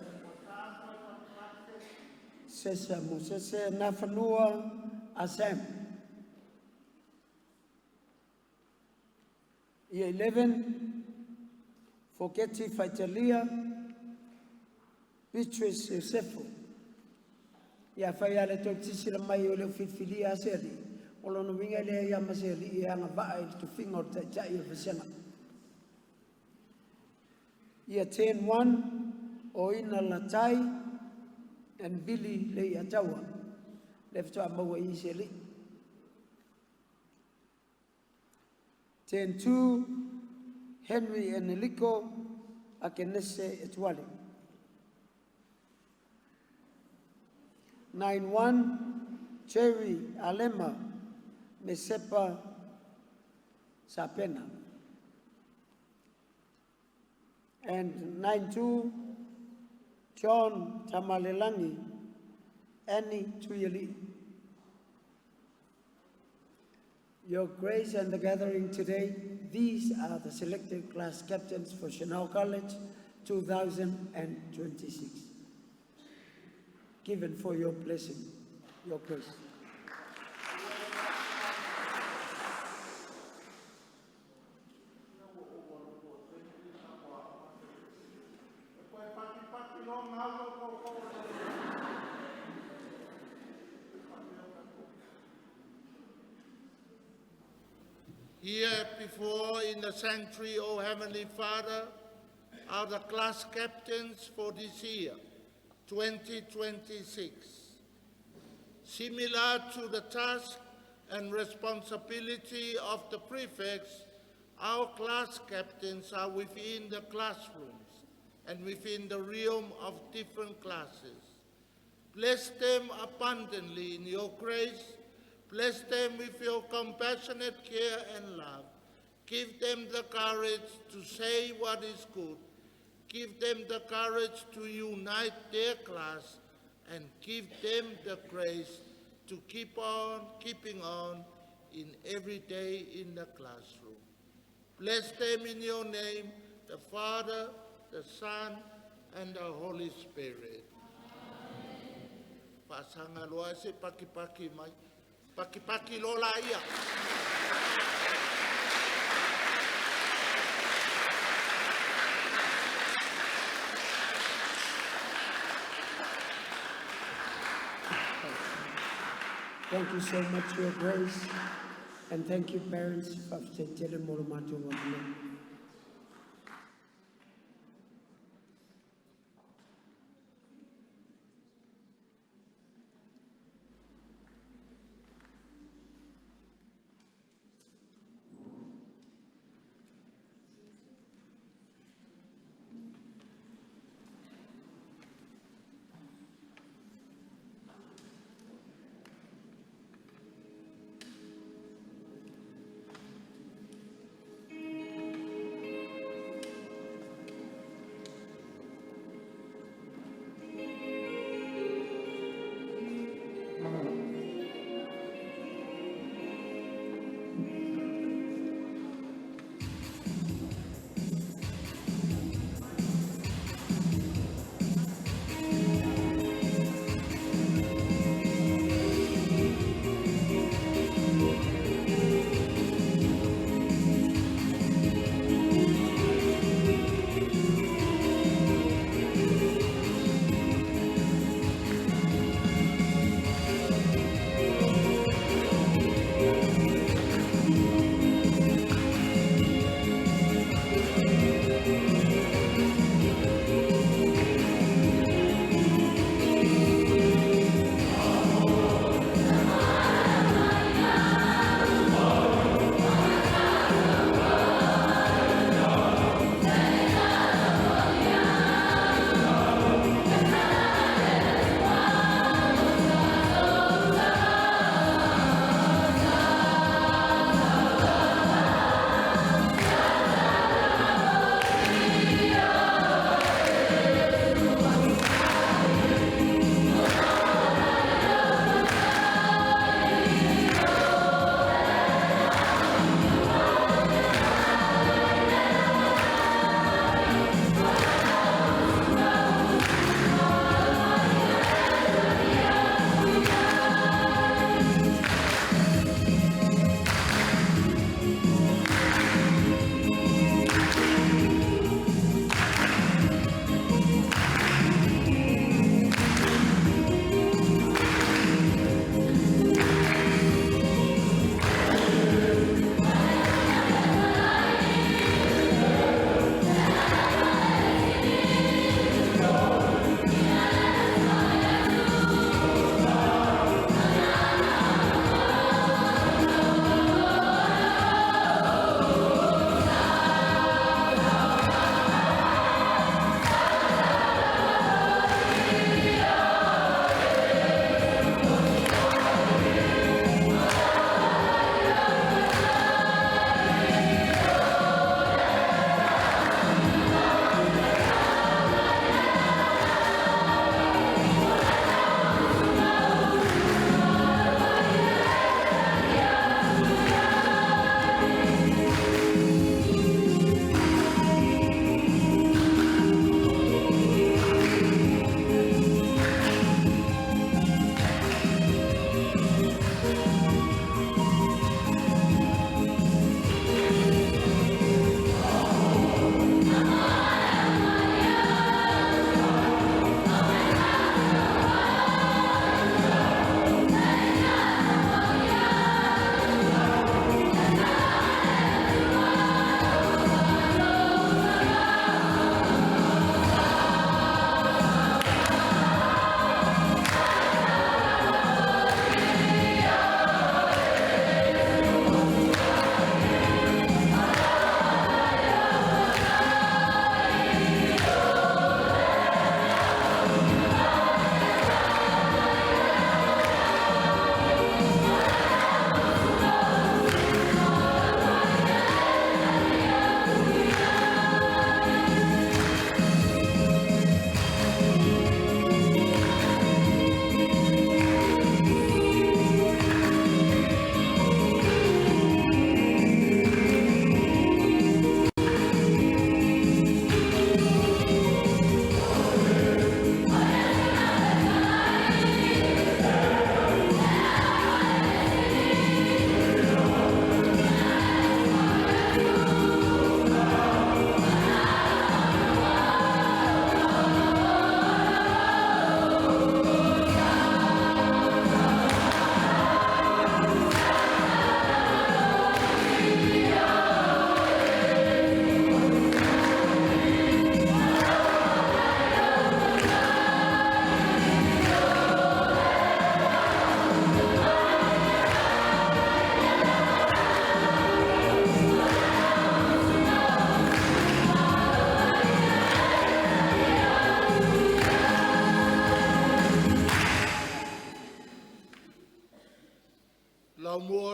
Sesa Mosese Nafanua Asam. Year 11, Foketi Faitalia, Beatrice Iosefo. Ia fai ale tou silasila mai o le filifilia a se alii, o lona uiga e leai lava ma se alii e agavaa i le tofiga o le taitai o le vasega. Year 10-1, Oina Latai and Billy Leiataua. Le faatoa maua i se alii. 10-2, Henry Eneliko Akenese Etuale. 9-1, Jerry Alema Mesepa Sapena. And 9-2, John Tamalelangi Annie Tuyali. Your Grace and the gathering today, these are the selected class captains for Chanel College 2026. Given for your blessing, Your Grace. before in the sanctuary, O Heavenly Father, are the class captains for this year, 2026. Similar to the task and responsibility of the prefects, our class captains are within the classrooms and within the realm of different classes. Bless them abundantly in your grace. Bless them with your compassionate care and love. Give them the courage to say what is good. Give them the courage to unite their class and give them the grace to keep on keeping on in every day in the classroom. Bless them in your name, the Father, the Son, and the Holy Spirit. Faasaga loa se pakipaki mai. Pakipaki loa laia. Thank you so much, Your Grace. And thank you, parents. Faafetai tele mo lo matou avanoa.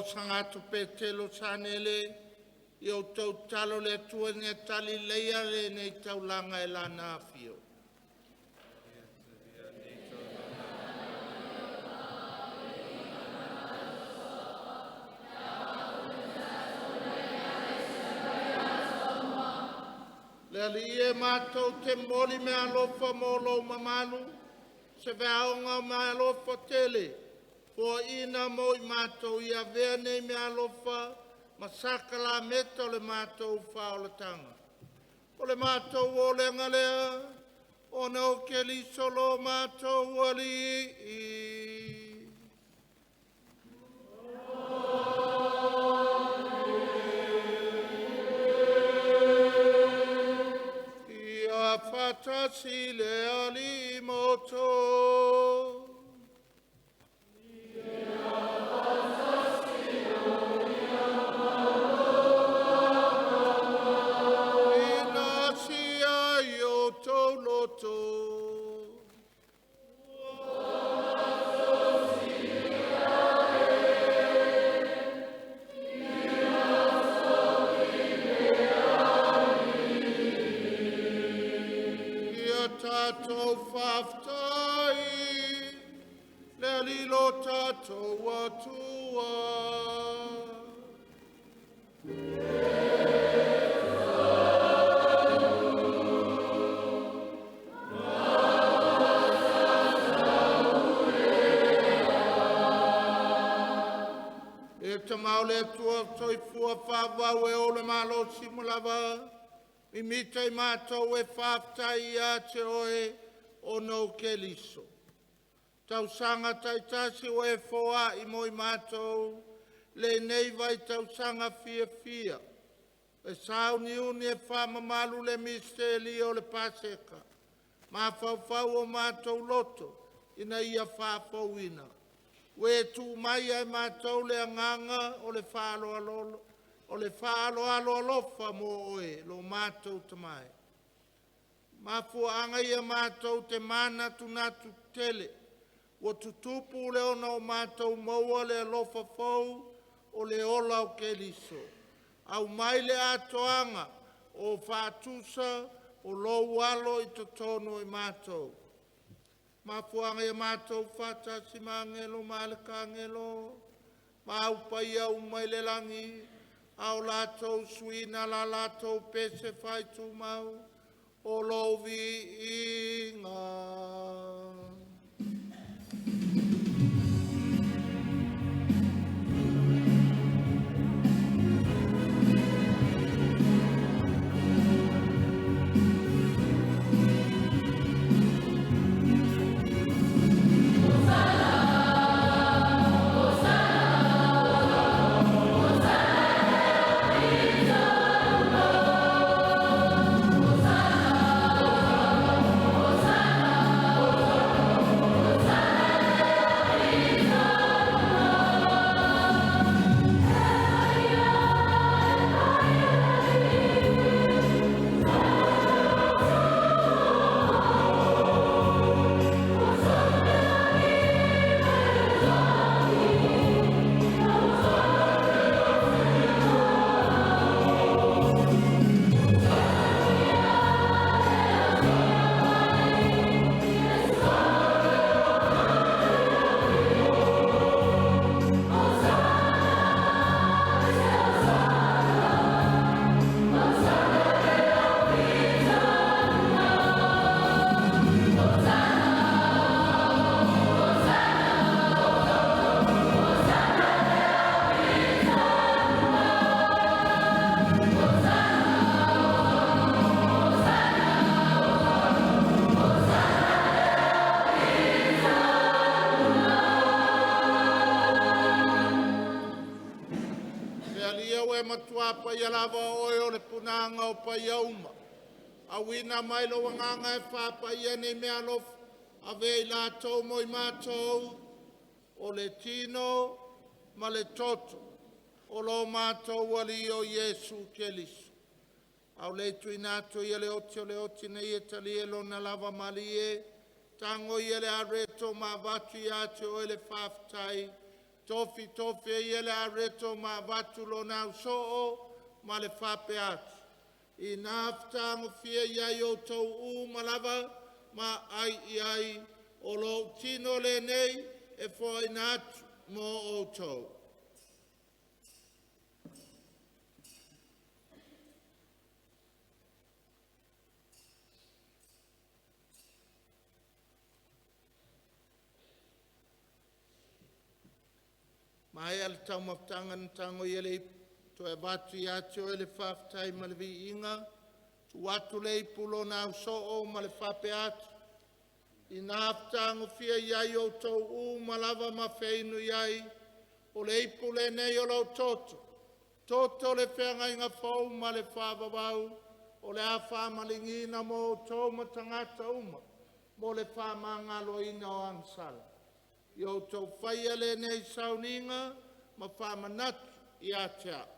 Sagato Petelo Sanele, ia outou tatalo i le Atua ina ia talileleia lenei taulaga e Lana afio. Le Alii e, matou te momoli meaalofa mo lou mamalu, se feaoga o meaalofa tele, foaina mo i matou ia avea nei meaalofa ma sakalameta o le matou faaolataga. O le matou olega lea, ona o Keriso lo matou Alii. Ia faatasi le Alii ma outou. Ina sia i outou loto. Ia tatou faafetai le Alii lo tatou Atua. E tamau le Atua soifua faavavau e o le malosi ma lava. Mimita i matou e faafetai ia te oe ona o Keriso. Tausaga taitasi ua e foai mo i matou lenei vaitausaga fiafia e sauniuni e faamamalu le misitelio o le Paseka, mafaufau o matou loto ina ia faafouina. Ua e tuu mai ia i matou le agaga o le faaaloalo, o le faaaloalo alofa mo oe, lo matou tamae. Mafuaaga ia matou te manatunatu tele, ua tutupu le ona o matou maua le alofa fou o le ola o Keriso. Aumai le atoaga o faatusa o lou alo i totonu o i matou. Mafuaaga ia matou faatasi ma agelo ma alekagelo, ma au paia uma i le lagi, a o latou suina la latou pese faaitumau, o lou viiga. Le Alii e matua paia lava o oe o le punaga o paia uma. Auina mai lou agaga e faapaia nei meaalofa, ave i latou mo i matou, o le tino ma le toto o lo matou Alii o Iesu Keriso. Ao le tuuina atu ia le oti o le oti nei e talia lona lava malie, tago ia le areto ma avatu ia te oe le faafetai. Tofi tofi ai ia le areto ma avatu lona ausoo ma le faapea atu. Ina fetagofia i ai outou uma lava ma ai i ai o lou tino lenei e foaina atu mo outou. Maea le taumafataga na tago i le ipu, toe avatu ia te oe le faafetai ma le viiga, tuu atu le ipu lona ausoo ma le faapea atu, ina fetagofia i ai outou uma lava ma feinu i ai, o le ipu lenei o lou toto, toto o le feagaiga fou ma le faavavau, o le a faamaligiina mo outou ma tagata uma mo le faamagaloina o agasala. Ia outou faia lenei sauniga ma faamanatu ia te a'u.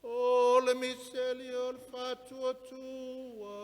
O le miseli o le faatuatua.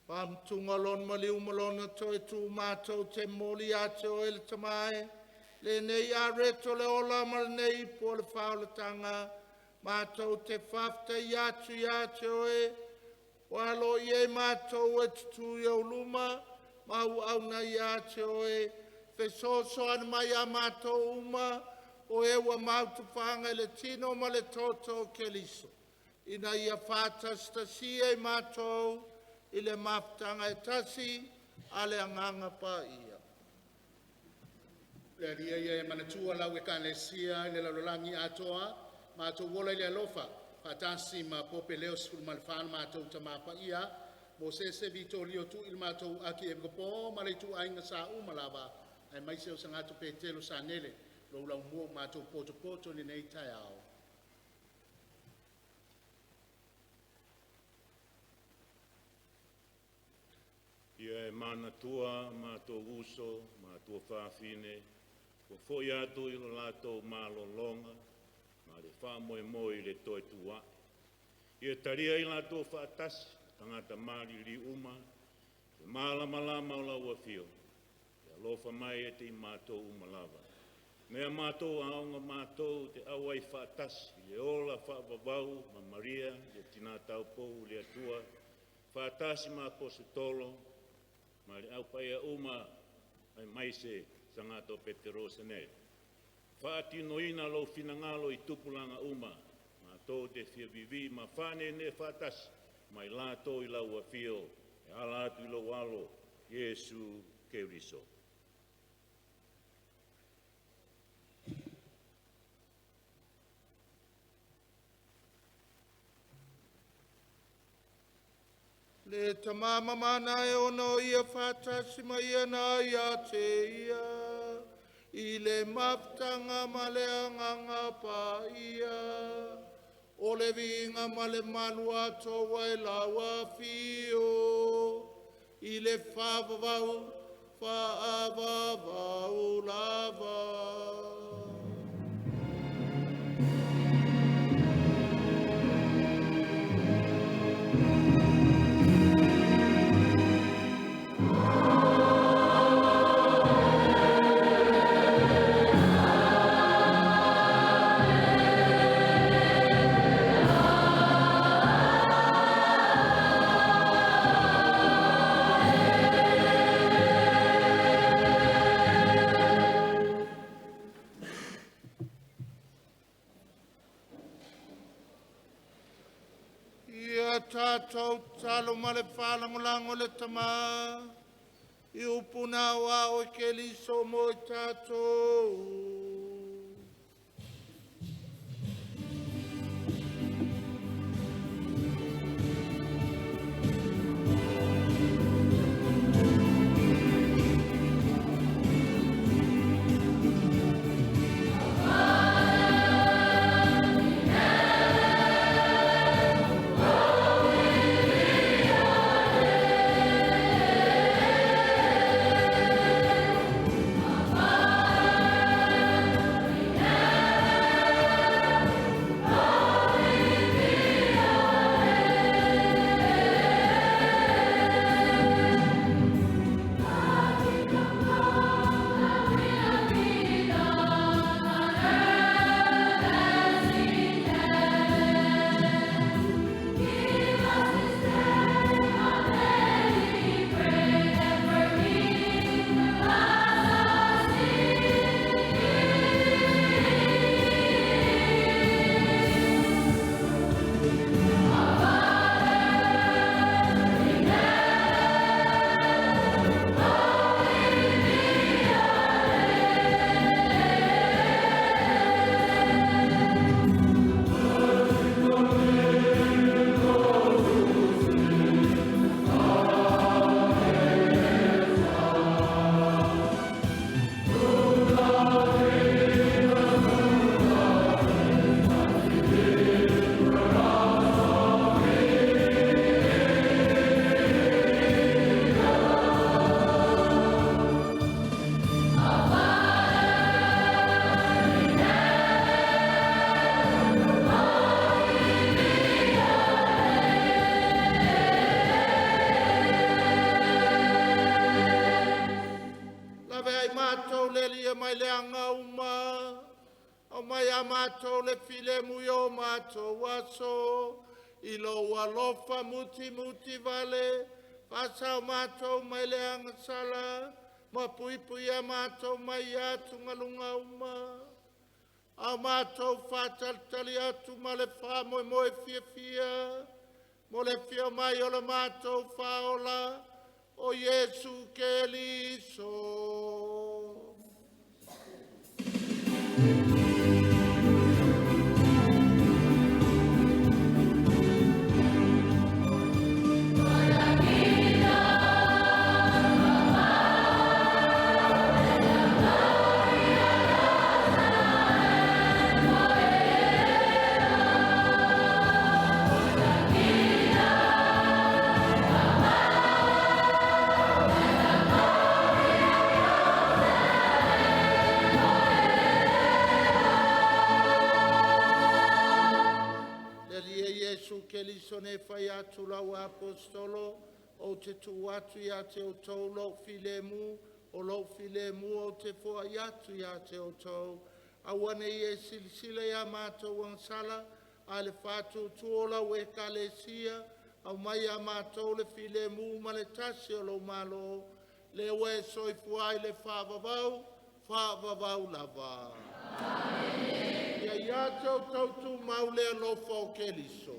Faamatuga lona maliu ma lona toe tu matou te momoli ia te oe le Tama e, lenei areto le ola ma lenei ipu o le faaolataga, matou te faafetaia atu ia te oe, ua aloaia ai matou e tutū i ou luma ma auauna ia te oe, fesoasoani mai ia matou uma, o e ua mautufāga i le tino ma le toto o Keriso, ina ia faatasitasia i matou i le mafutaga e tasi a le Agaga Paia. Le Alii ia e manatua lau Ekalesia i le lalolagi atoa, matou ola i le alofa, faatasi ma Pope Leo XIV lo matou Tama Paia, Mosese Vitolio Tui le matou Akiepikopo ma le ituaiga sa uma lava, aemaise o Sagato Petelo Sanele, lou laumua ua matou potopoto i lenei taeao. Ia e manatua matou uso ma tuafafine ua foi atu i lo latou malologa ma le faamoemoe i le toe tuai. Ia talia i latou faatasi ma tagata maliliu uma i le malamalama o lau afio. E alofa mai ia te i matou uma lava, ina ia matou aoga matou te auai faatasi i le ola faavavau ma Maria le Tina Taupou o le Atua, faatasi ma Aposetolo ma le Au Paia uma aemaise Sagato Petero Senere, faatinoina lou finagalo i tupulaga uma, matou te fia vivii ma faaneenee faatasi ma i latou i lau afio e ala atu i lou Alo, Iesu Keriso. Le Tama mamana e ono o ia faatasi ma ia na ia te ia, i le mafutaga ma le agaga paia, o le viiga ma le malu atoa i lau afio, i le faavavau, faavavau lava. Tatou tatalo ma le faalagolago i le Tamā i upu na aoao e Keriso mo i tatou. Laveai matou le Alii e mai le aga uma, aumai a matou le filemu i o matou aso, i lou alofa mutimuti vale, faasao matou mai le agasala, ma puipuia matou mai atugaluga uma. A o matou faatalitali atu ma le faamoemoe fiafia, mo le afio mai o le matou Faaola, o Iesu Keriso. Le Alii e Iesu Keriso na e fai atu lau Aposetolo, ou te tuu atu ia te outou lou filemu, o lou filemu ou te foai atu ia te outou. Aua ne i e silasila ia matou agasala, a le faatuatua o lau Ekalesia, aumai ia matou le filemu ma le tasi o lou Malo, lea ua e soifua ai i le faavavau, faavavau lava. Amene. Ia ia te outou tumau le alofa o Keriso.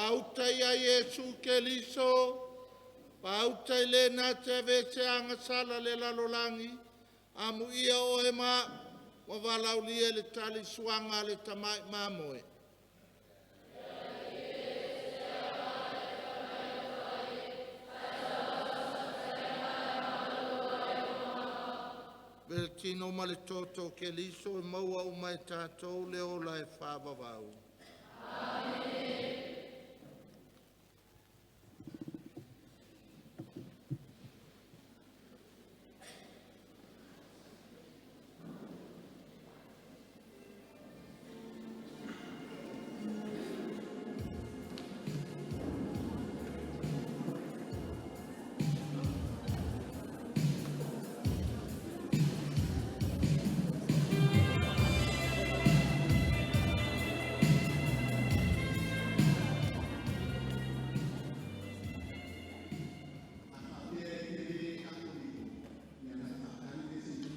Pauta ia Iesu Keriso, pauta i le na te ave se agasala le lalolagi, amuia oe ma au, ua valaaulia i le talisuaga a le tamai mamoe. Le tino ma le toto o Keriso e maua uma e tatou le ola e faavavau.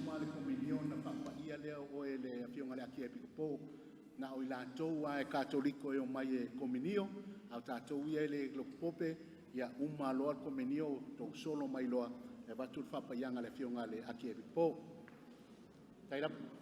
Uma le komunio ona faapaia lea o oe e le Afioga i le Akiepikopo. Na o i latou lava e Katoliko e omai e komunio, a o tatou ia e le lotu Pope, ia uma loa le komunio outou solo mai loa e avatu le faapaiaga a le Afioga i le Akiepikopo. Faafetai lava.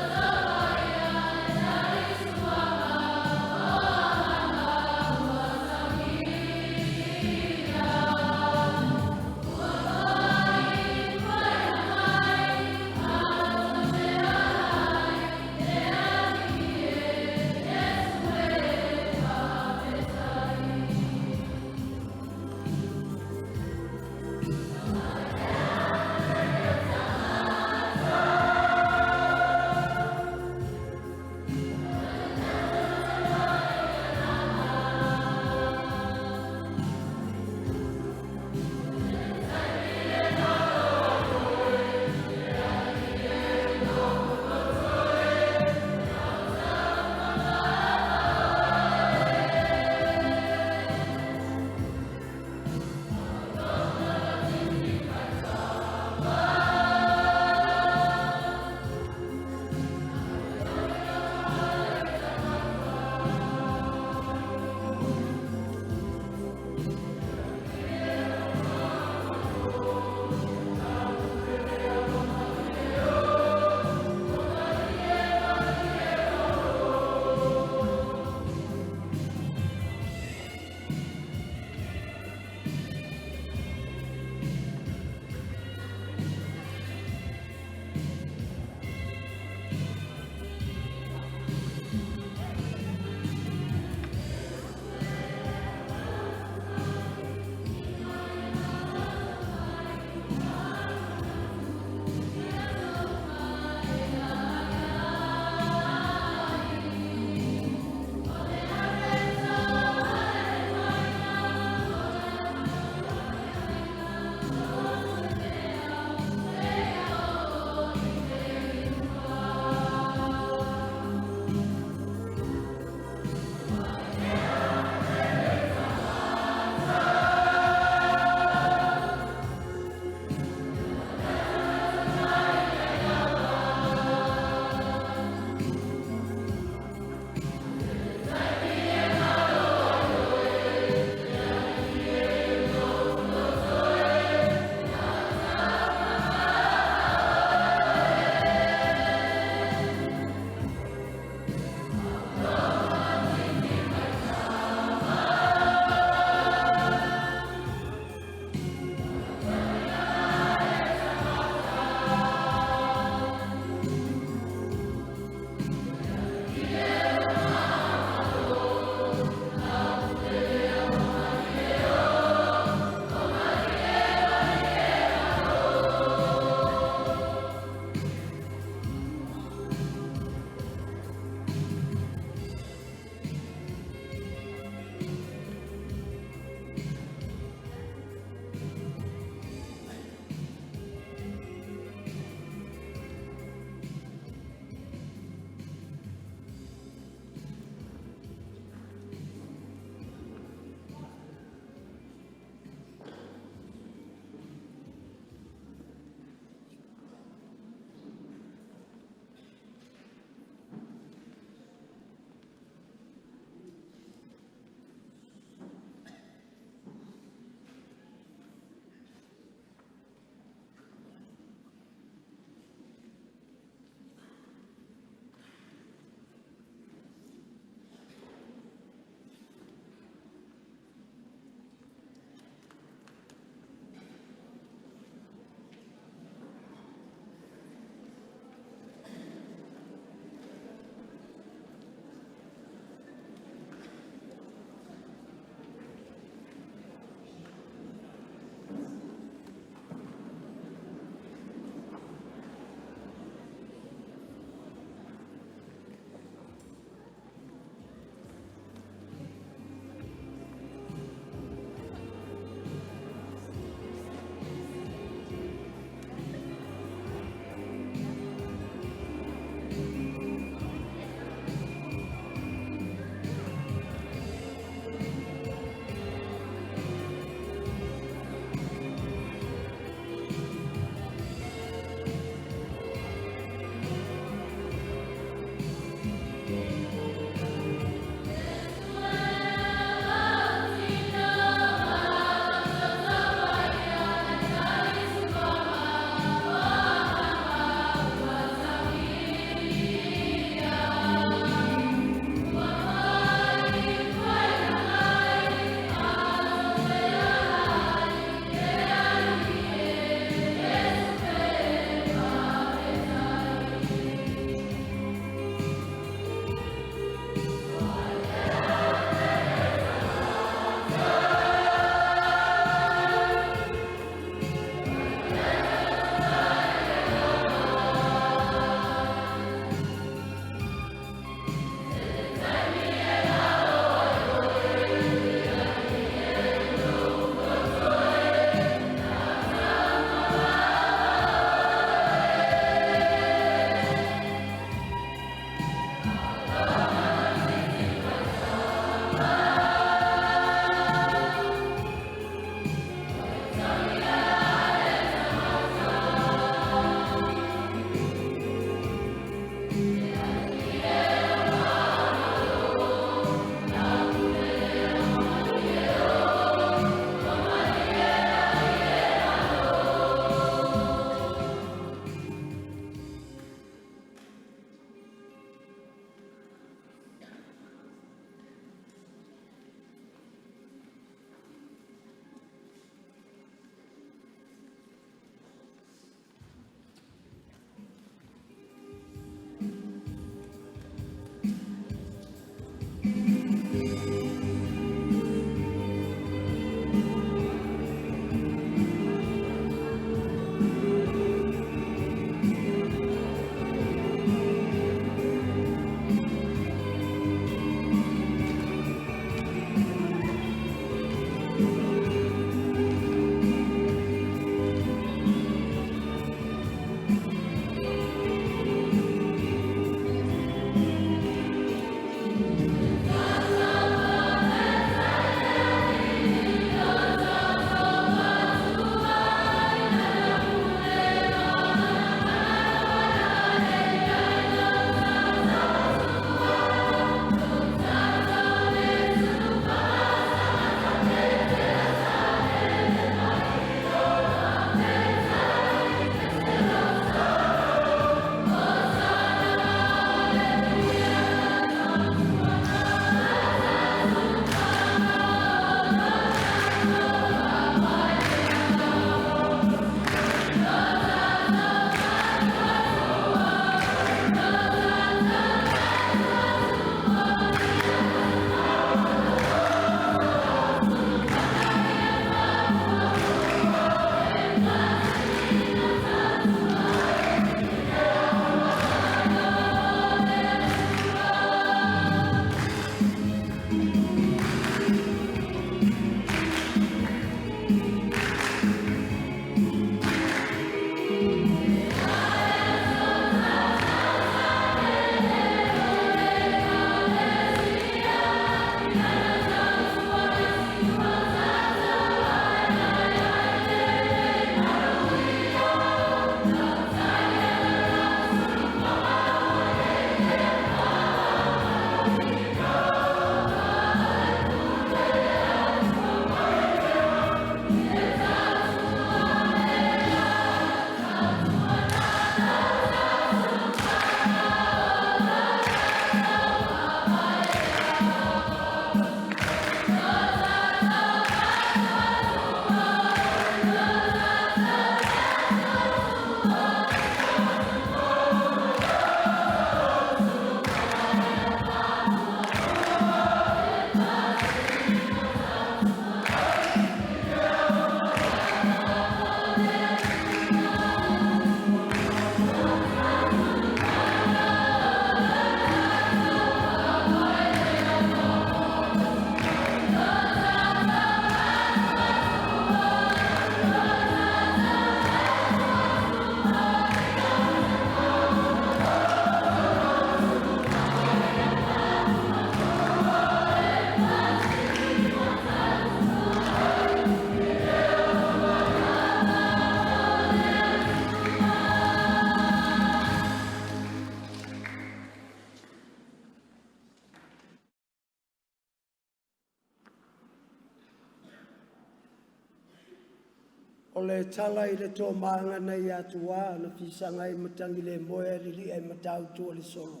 O le tala i le tomaga nai Atuā na fisaga ai Matagilemoe ae lili'a i Matautu o le solo.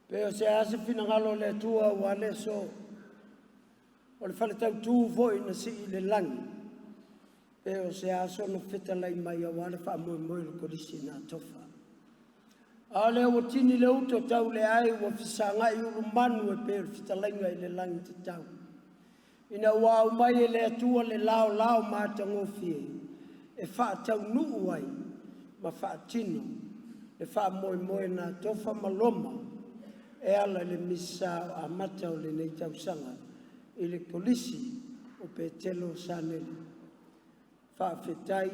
Pe o se a se finagalo o le Atua aua le aso, o le faletautu foi na sii i le lagi, pe o se a sona fetalai mai aua le faamoemoe o le Kolisi na Tofa. A lea ua tini le uto tau le ai ua fesagai ulumanu e pei o le fetalaiga i le Lagitatau, ina ua aumai e le Atua le laolao matagofie e faataunuu ai ma faatino le faamoemoe na tofa ma Roma e ala i le Misa amata o lenei tausaga i le Kolisi o Petelo Saleri. Faafetai,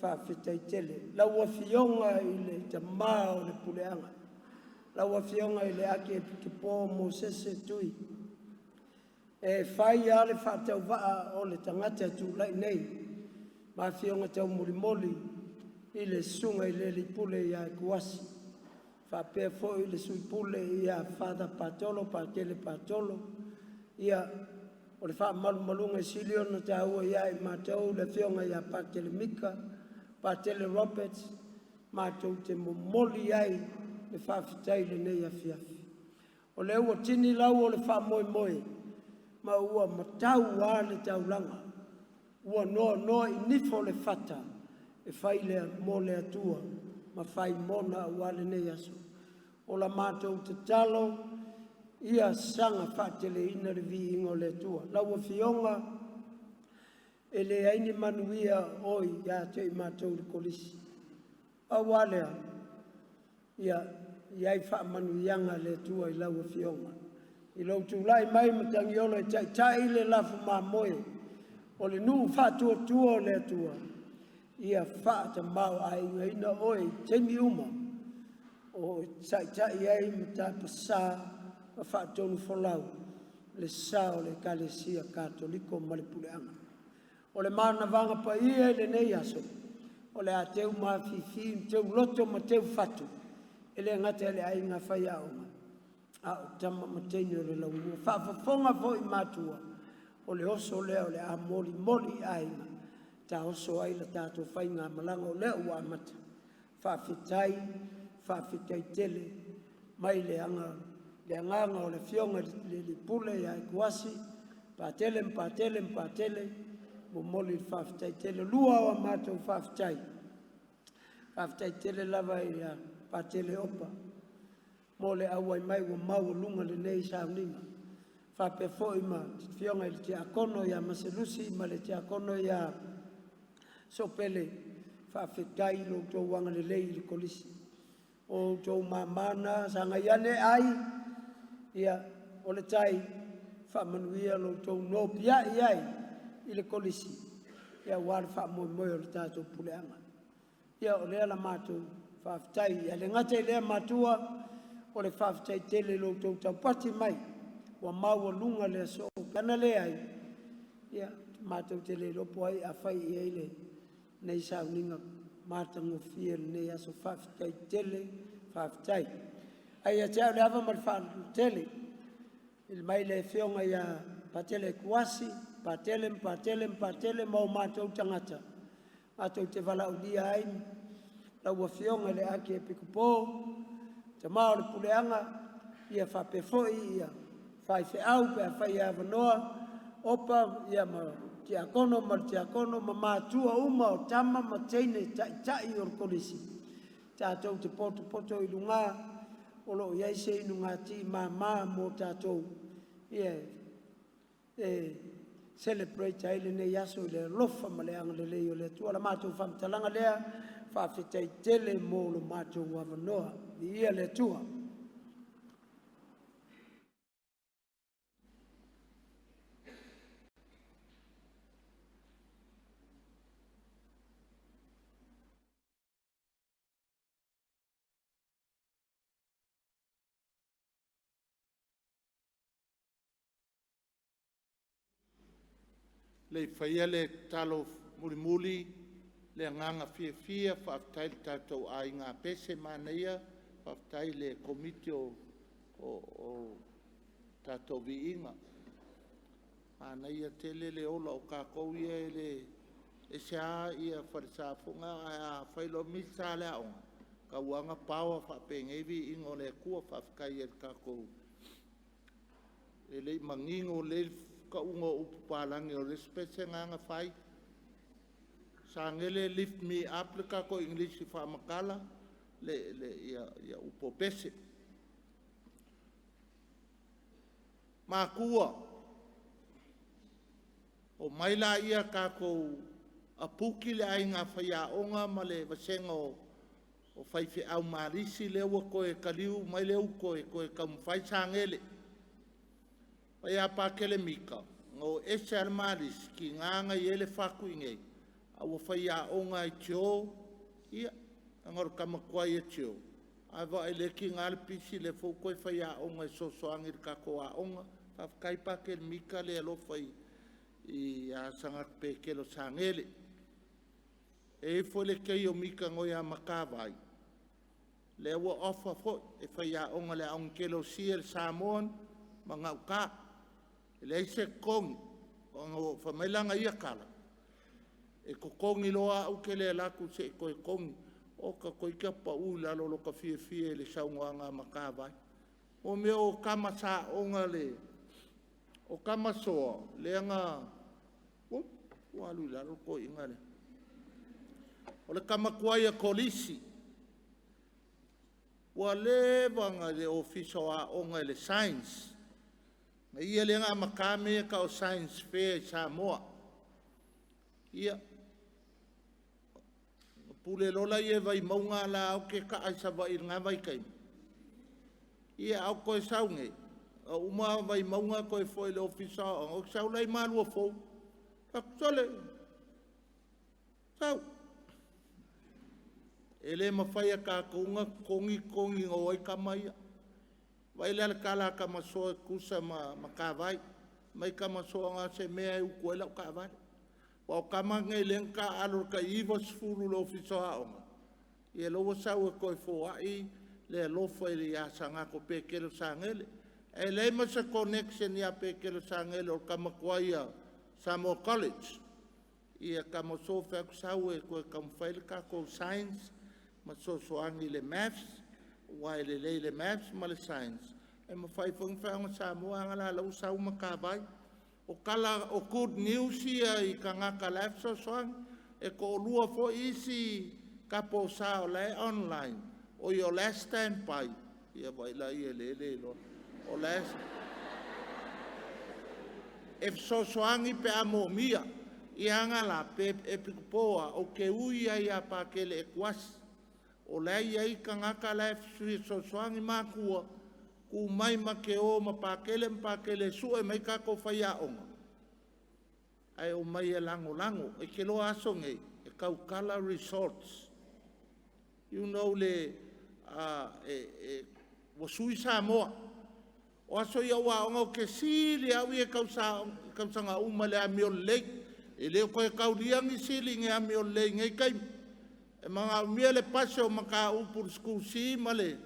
faafetai tele. Lau Afioga i le Tamā o le Puleaga, lau Afioga i le Akiepikopo o Mosese Tui, e fai lava le faatauvaa o le tagata e tulai nei ma afioga taumolimoli i le susuga i le alii pule ia Ekuasi, faapea foi le sui pule ia Father Patolo Patele Patolo. Ia, o le faamalumaluga e sili ona taua ia i matou le afioga ia Patele Mika Patele Roberts, matou te momoli ai le faafetai i lenei afiafi. O lea ua tini lau o le faamoemoe ma ua matau lava le taulaga, ua noanoa i nifo le fata e fai lea mo le Atua ma fai mona aua lenei aso. O la matou tatalo ia saga faateleina le viiga o le Atua. Lau Afioga e leai ni manuia o ia te i matou i le Kolisi, pau lava lea, ia i ai faamanuiaga a le Atua i lau Afioga i lou tulai mai Matagiola e taitai le lafu mamoe o le nuu faatuatua i le Atua, ia faatamaoaigaina oe i taimi uma o e taitai ai ma tapasa ma faatonufolau le sa o le Ekalesia Katoliko ma le Puleaga. O le manavaga paia i lenei aso, o le a teu mafifi ma teuloto ma teufatu, e le gata i le aiga faiaoga, a o tama ma teine o le laumua. Faafofoga foi matua, o le oso lea o le a molimoli i aiga, taoso ai le tatou faigamalaga o lea ua amata. Faafetai, faafetai tele mai le agaga o le afioga i le alii pule ia Ekuasi, Patele ma Patele ma Patele, momoli le faafetai tele. Lua o a matou faafetai, faafetai tele lava ia Patele Opa mo le auai mai ua maualuga lenei sauniga, faapea foi ma le afioga i le Tiakono ia Maselusi ma le Tiakono ia Sopele, faafetai i lo outou agalelei i le Kolisi. O outou mama na, sagai ane ai, ia o le tai, faamanuia lo outou nopiai ai i le Kolisi. Ia aua le faamoemoe o le tatou puleaga. Ia o lea la matou faafetai. Ia le gata i lea matua, o le faafetai tele i lo outou taupati mai, ua maualuga le aso, ana leai, ia matou te le iloa po o ai a fai i ai lenei sauniga matagofie i lenei aso. Faafetai tele, faafetai. Ae ia te au le ava ma le faaaloalo tele i le mai le afioga ia Patele Ekuasi, Patele ma Patele ma Patele ma o matou tagata, matou te valaaulia ai lau afioga i le Akiepikopo, tama o le puleaga, ia faapea foi ia faifeau pe afai e avanoa, Opa ia ma tiakono ma le tiakono ma matua uma o tama ma teine taitai o le kolisi, tatou te potopoto i luga o lo o i ai se inugati mama mo tatou ia e celebrate ai lenei aso i le alofa ma le agalelei o le Atua. O le matou faamatalaga lea, faafetai tele mo lo matou avanoa. Viia le Atua. Le i faia le tatalo mulimuli, le agaga fiafia, faafetai i le tatou aiga pese, manaia, faafetai i le Komiti o tatou Viiga. Manaia tele le ola o tatou ia e le ese lava Falesafune ae a fai loa misa a le aoga, e tau lava ina power faapenei viiga o le Atua. Faafetai ai i le tatou… E le i manino lelei le tauga o upu papalagi o le isi pese lena na fai. Saole lift me up le tatou igilisi faamatala upu o pese. Matua, omai laia tatou aputi le aiga faiaoga ma le vasega o faifeau malisi lea ua toe taliu mai le uto e toe taumafai Saole. Mai ia Pakelemika, na o ese lava le Malisi, tiga na i ai le fatu i inei, a ua faiaoga lava i Tio, ia, leaga o le tama tuai a Tio, a vaai i le tiga le pisi, lea foi ua toe faiaoga e fesoasoani i le tatou aoga. Faafetai Pakelemika le alofa ia Sagathu Petelo Saole. E i ai foi le teine o Mika na o ia Matavai, lea ua ofa foi e faiaoga i le aoga kelosio a le Samoan ma gauta. E leai se totogi, ona fai mai la ia tala, e totogi loa au ou te le alu atu se i toe totogi. Oka toeitiiti lava pau i lalo lota fiafia i le saunoaga a Matavai. Mo mea o tama saoga, o tama soa, lea na… oi ua alu i lalo le toeaina lea. O le tama tuai a Kolisi, ua leva ona i le Ofisa o Aoga i le Science. O ia lea na amata mea ia e tau o Science Fair i Samoa. Ia, ona pule loa lea e Vaimauga la ou te taa i Savaii i lena vaitaimi, ia ae ou toe sau nei, ua uma Vaimauga toe foi i le Ofisa o Aoga, ou te sau la i Maluafou. Ou fai atu, sole, sau. E le mafai e tatou ona totogi totogi na o ai tama ia. Vaai la i le tala a Tamasoa e tusa ma Matavai. Fai mai Tamasoa na o se mea lava e utu ai lau taavale. Aua o tama nei lea na taaalo i le tai 90 i le Ofisa o Aoga, ia lea ua sau e toe foai le alofa ia Sagatho Petelo Saole. E leai ma se connection ia Petelo Saole o le tama tuai a Samoa College. Ia Tamasoa fai atu sau e toe taumafai le tatou Science ma fesoasoani i le Maths, aua e lelei i le Maths ma le Science, e mafai foi ona fai Aoga Samoa. A la ua sau Matavai. O tala, o good news ia i tagata o la e fesoasoani. E toalua foi isi kapo sa o la e online, oi o la e standby. Ia vaai la i ai i le iloa. O la e e fesoasoani pe a moomia. Ia aga la, pe epikopo lava, ou te ui lava ia Pakele Ekuasi, o la e i ai tagata la e fia fesoasoani. Matua, tu mai ma te o ma Pakele ma Pakele e sue mai tatou faiaoga. Ae omai e lagolago. E te iloa aso nei, e tautala results. You know le ua sui Samoa. O aso ia o aoga ou te sili au ia i tausaga uma i le amio lelei. E le o toe taulia ni sili i ni amio lelei i nei taimi. E manaomia le pasi o mataupu i le SC ma le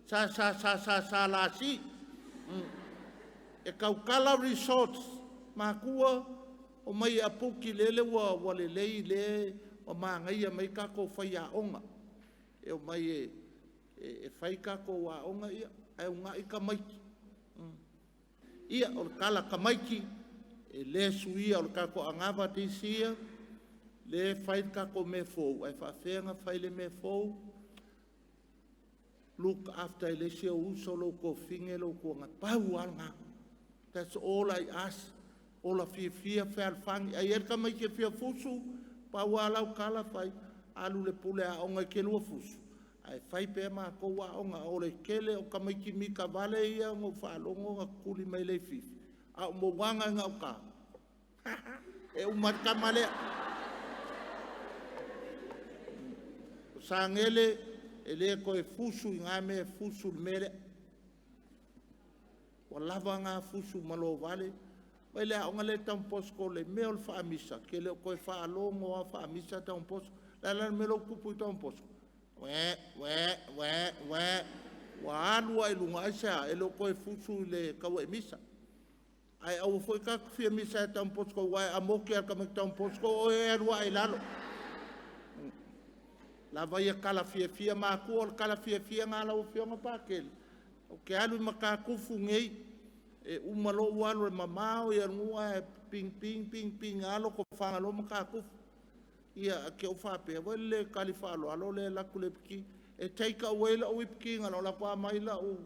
S S S S S L C. E tautala results, matua omai e aputi lele ua lelei le ua manaia mai tatou faiaoga e omai e fai tatou aoga ia ae uunai tamaiti. Ia o le tala a tamaiti e le suia o le tatou anava this year lea e fai le tatou mea fou ae faafefea ona fai le mea fou? Look after e le isi ou uso, lou tuafafine, lou tuagane, pau lava lena. That's all I ask. Ola fiafia, fealofani. A i ai le tamaiti e fia fusu, pau lava lau tala fai, alu i le pule aoga e te lua fusu, ae fai pea matou aoga. O le tele o tamaiti mita vale ia na ou faalogo na tutuli mai le leififi, a o mouaga i gauta, e uma lava le tama lea. O Sagele, e le toe fusu i na mea e fusu i le mea lea. Ua lava na fusu ma lovale. Vaai le aoga lea i Don Bosco i le mea o le faamisa, ou te le o toe faalogo lava o faamisa Don Bosco. O le a la le mea lea ua tupu i Don Bosco? Uē, uē, uē, uē, ua alu lava i luga, aisea? E le o toe fusu i le tauee misa. Ae aua foi ta te fia misa ia Don Bosco aua e amoki lava e le tamaitiiti Don Bosco oe e alu ae i lalo. Lava ia tala fiafia matua, o le tala fiafia lena lau Afioga Patele. Ou te alu i Matatufu nei, e uma loa ou alu e mamao le nuu ae ping ping ping ping lava Lotofaga loa Matatufu. Ia, te i ou faapea, ua le tali faaaloalo le alu atu i le iputi. E take away lau iputi na o le alu atu aumai lau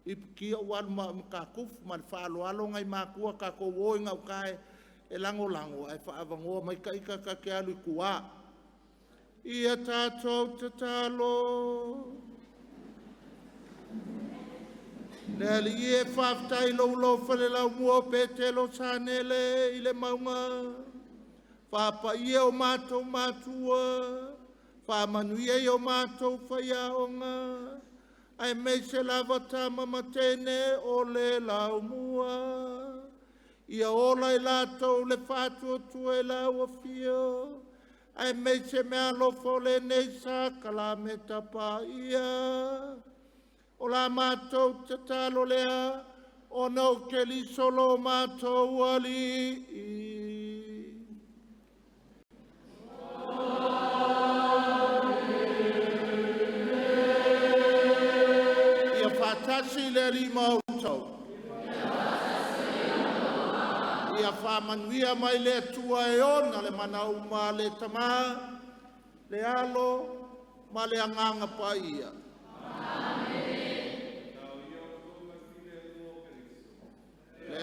iputi ou alu ma au i Matatufu. Ma le faaaloalo nai matua tatou o i gauta e lagolago ae faaavanoa mai ita ta te alu i tua. Ia tatou tatalo. Le Alii e faafetai i lou alofa i le laumua o Petelo Sanele i le mauga. Faapaia o matou matua, faamanuia i o matou faiaoga, aemaise lava tama ma teine o le laumua. Ia ola i latou le faatuatua i lau afio, aemaise meaalofa o lenei sakalameta paia. O la matou tatalo lea, ona o Keriso lo matou Alii. Ia faatasi le Alii ma outou. Ia faamanuia mai le Atua e ona le mana uma, le Tama, le Alo ma le Agaga Paia. Le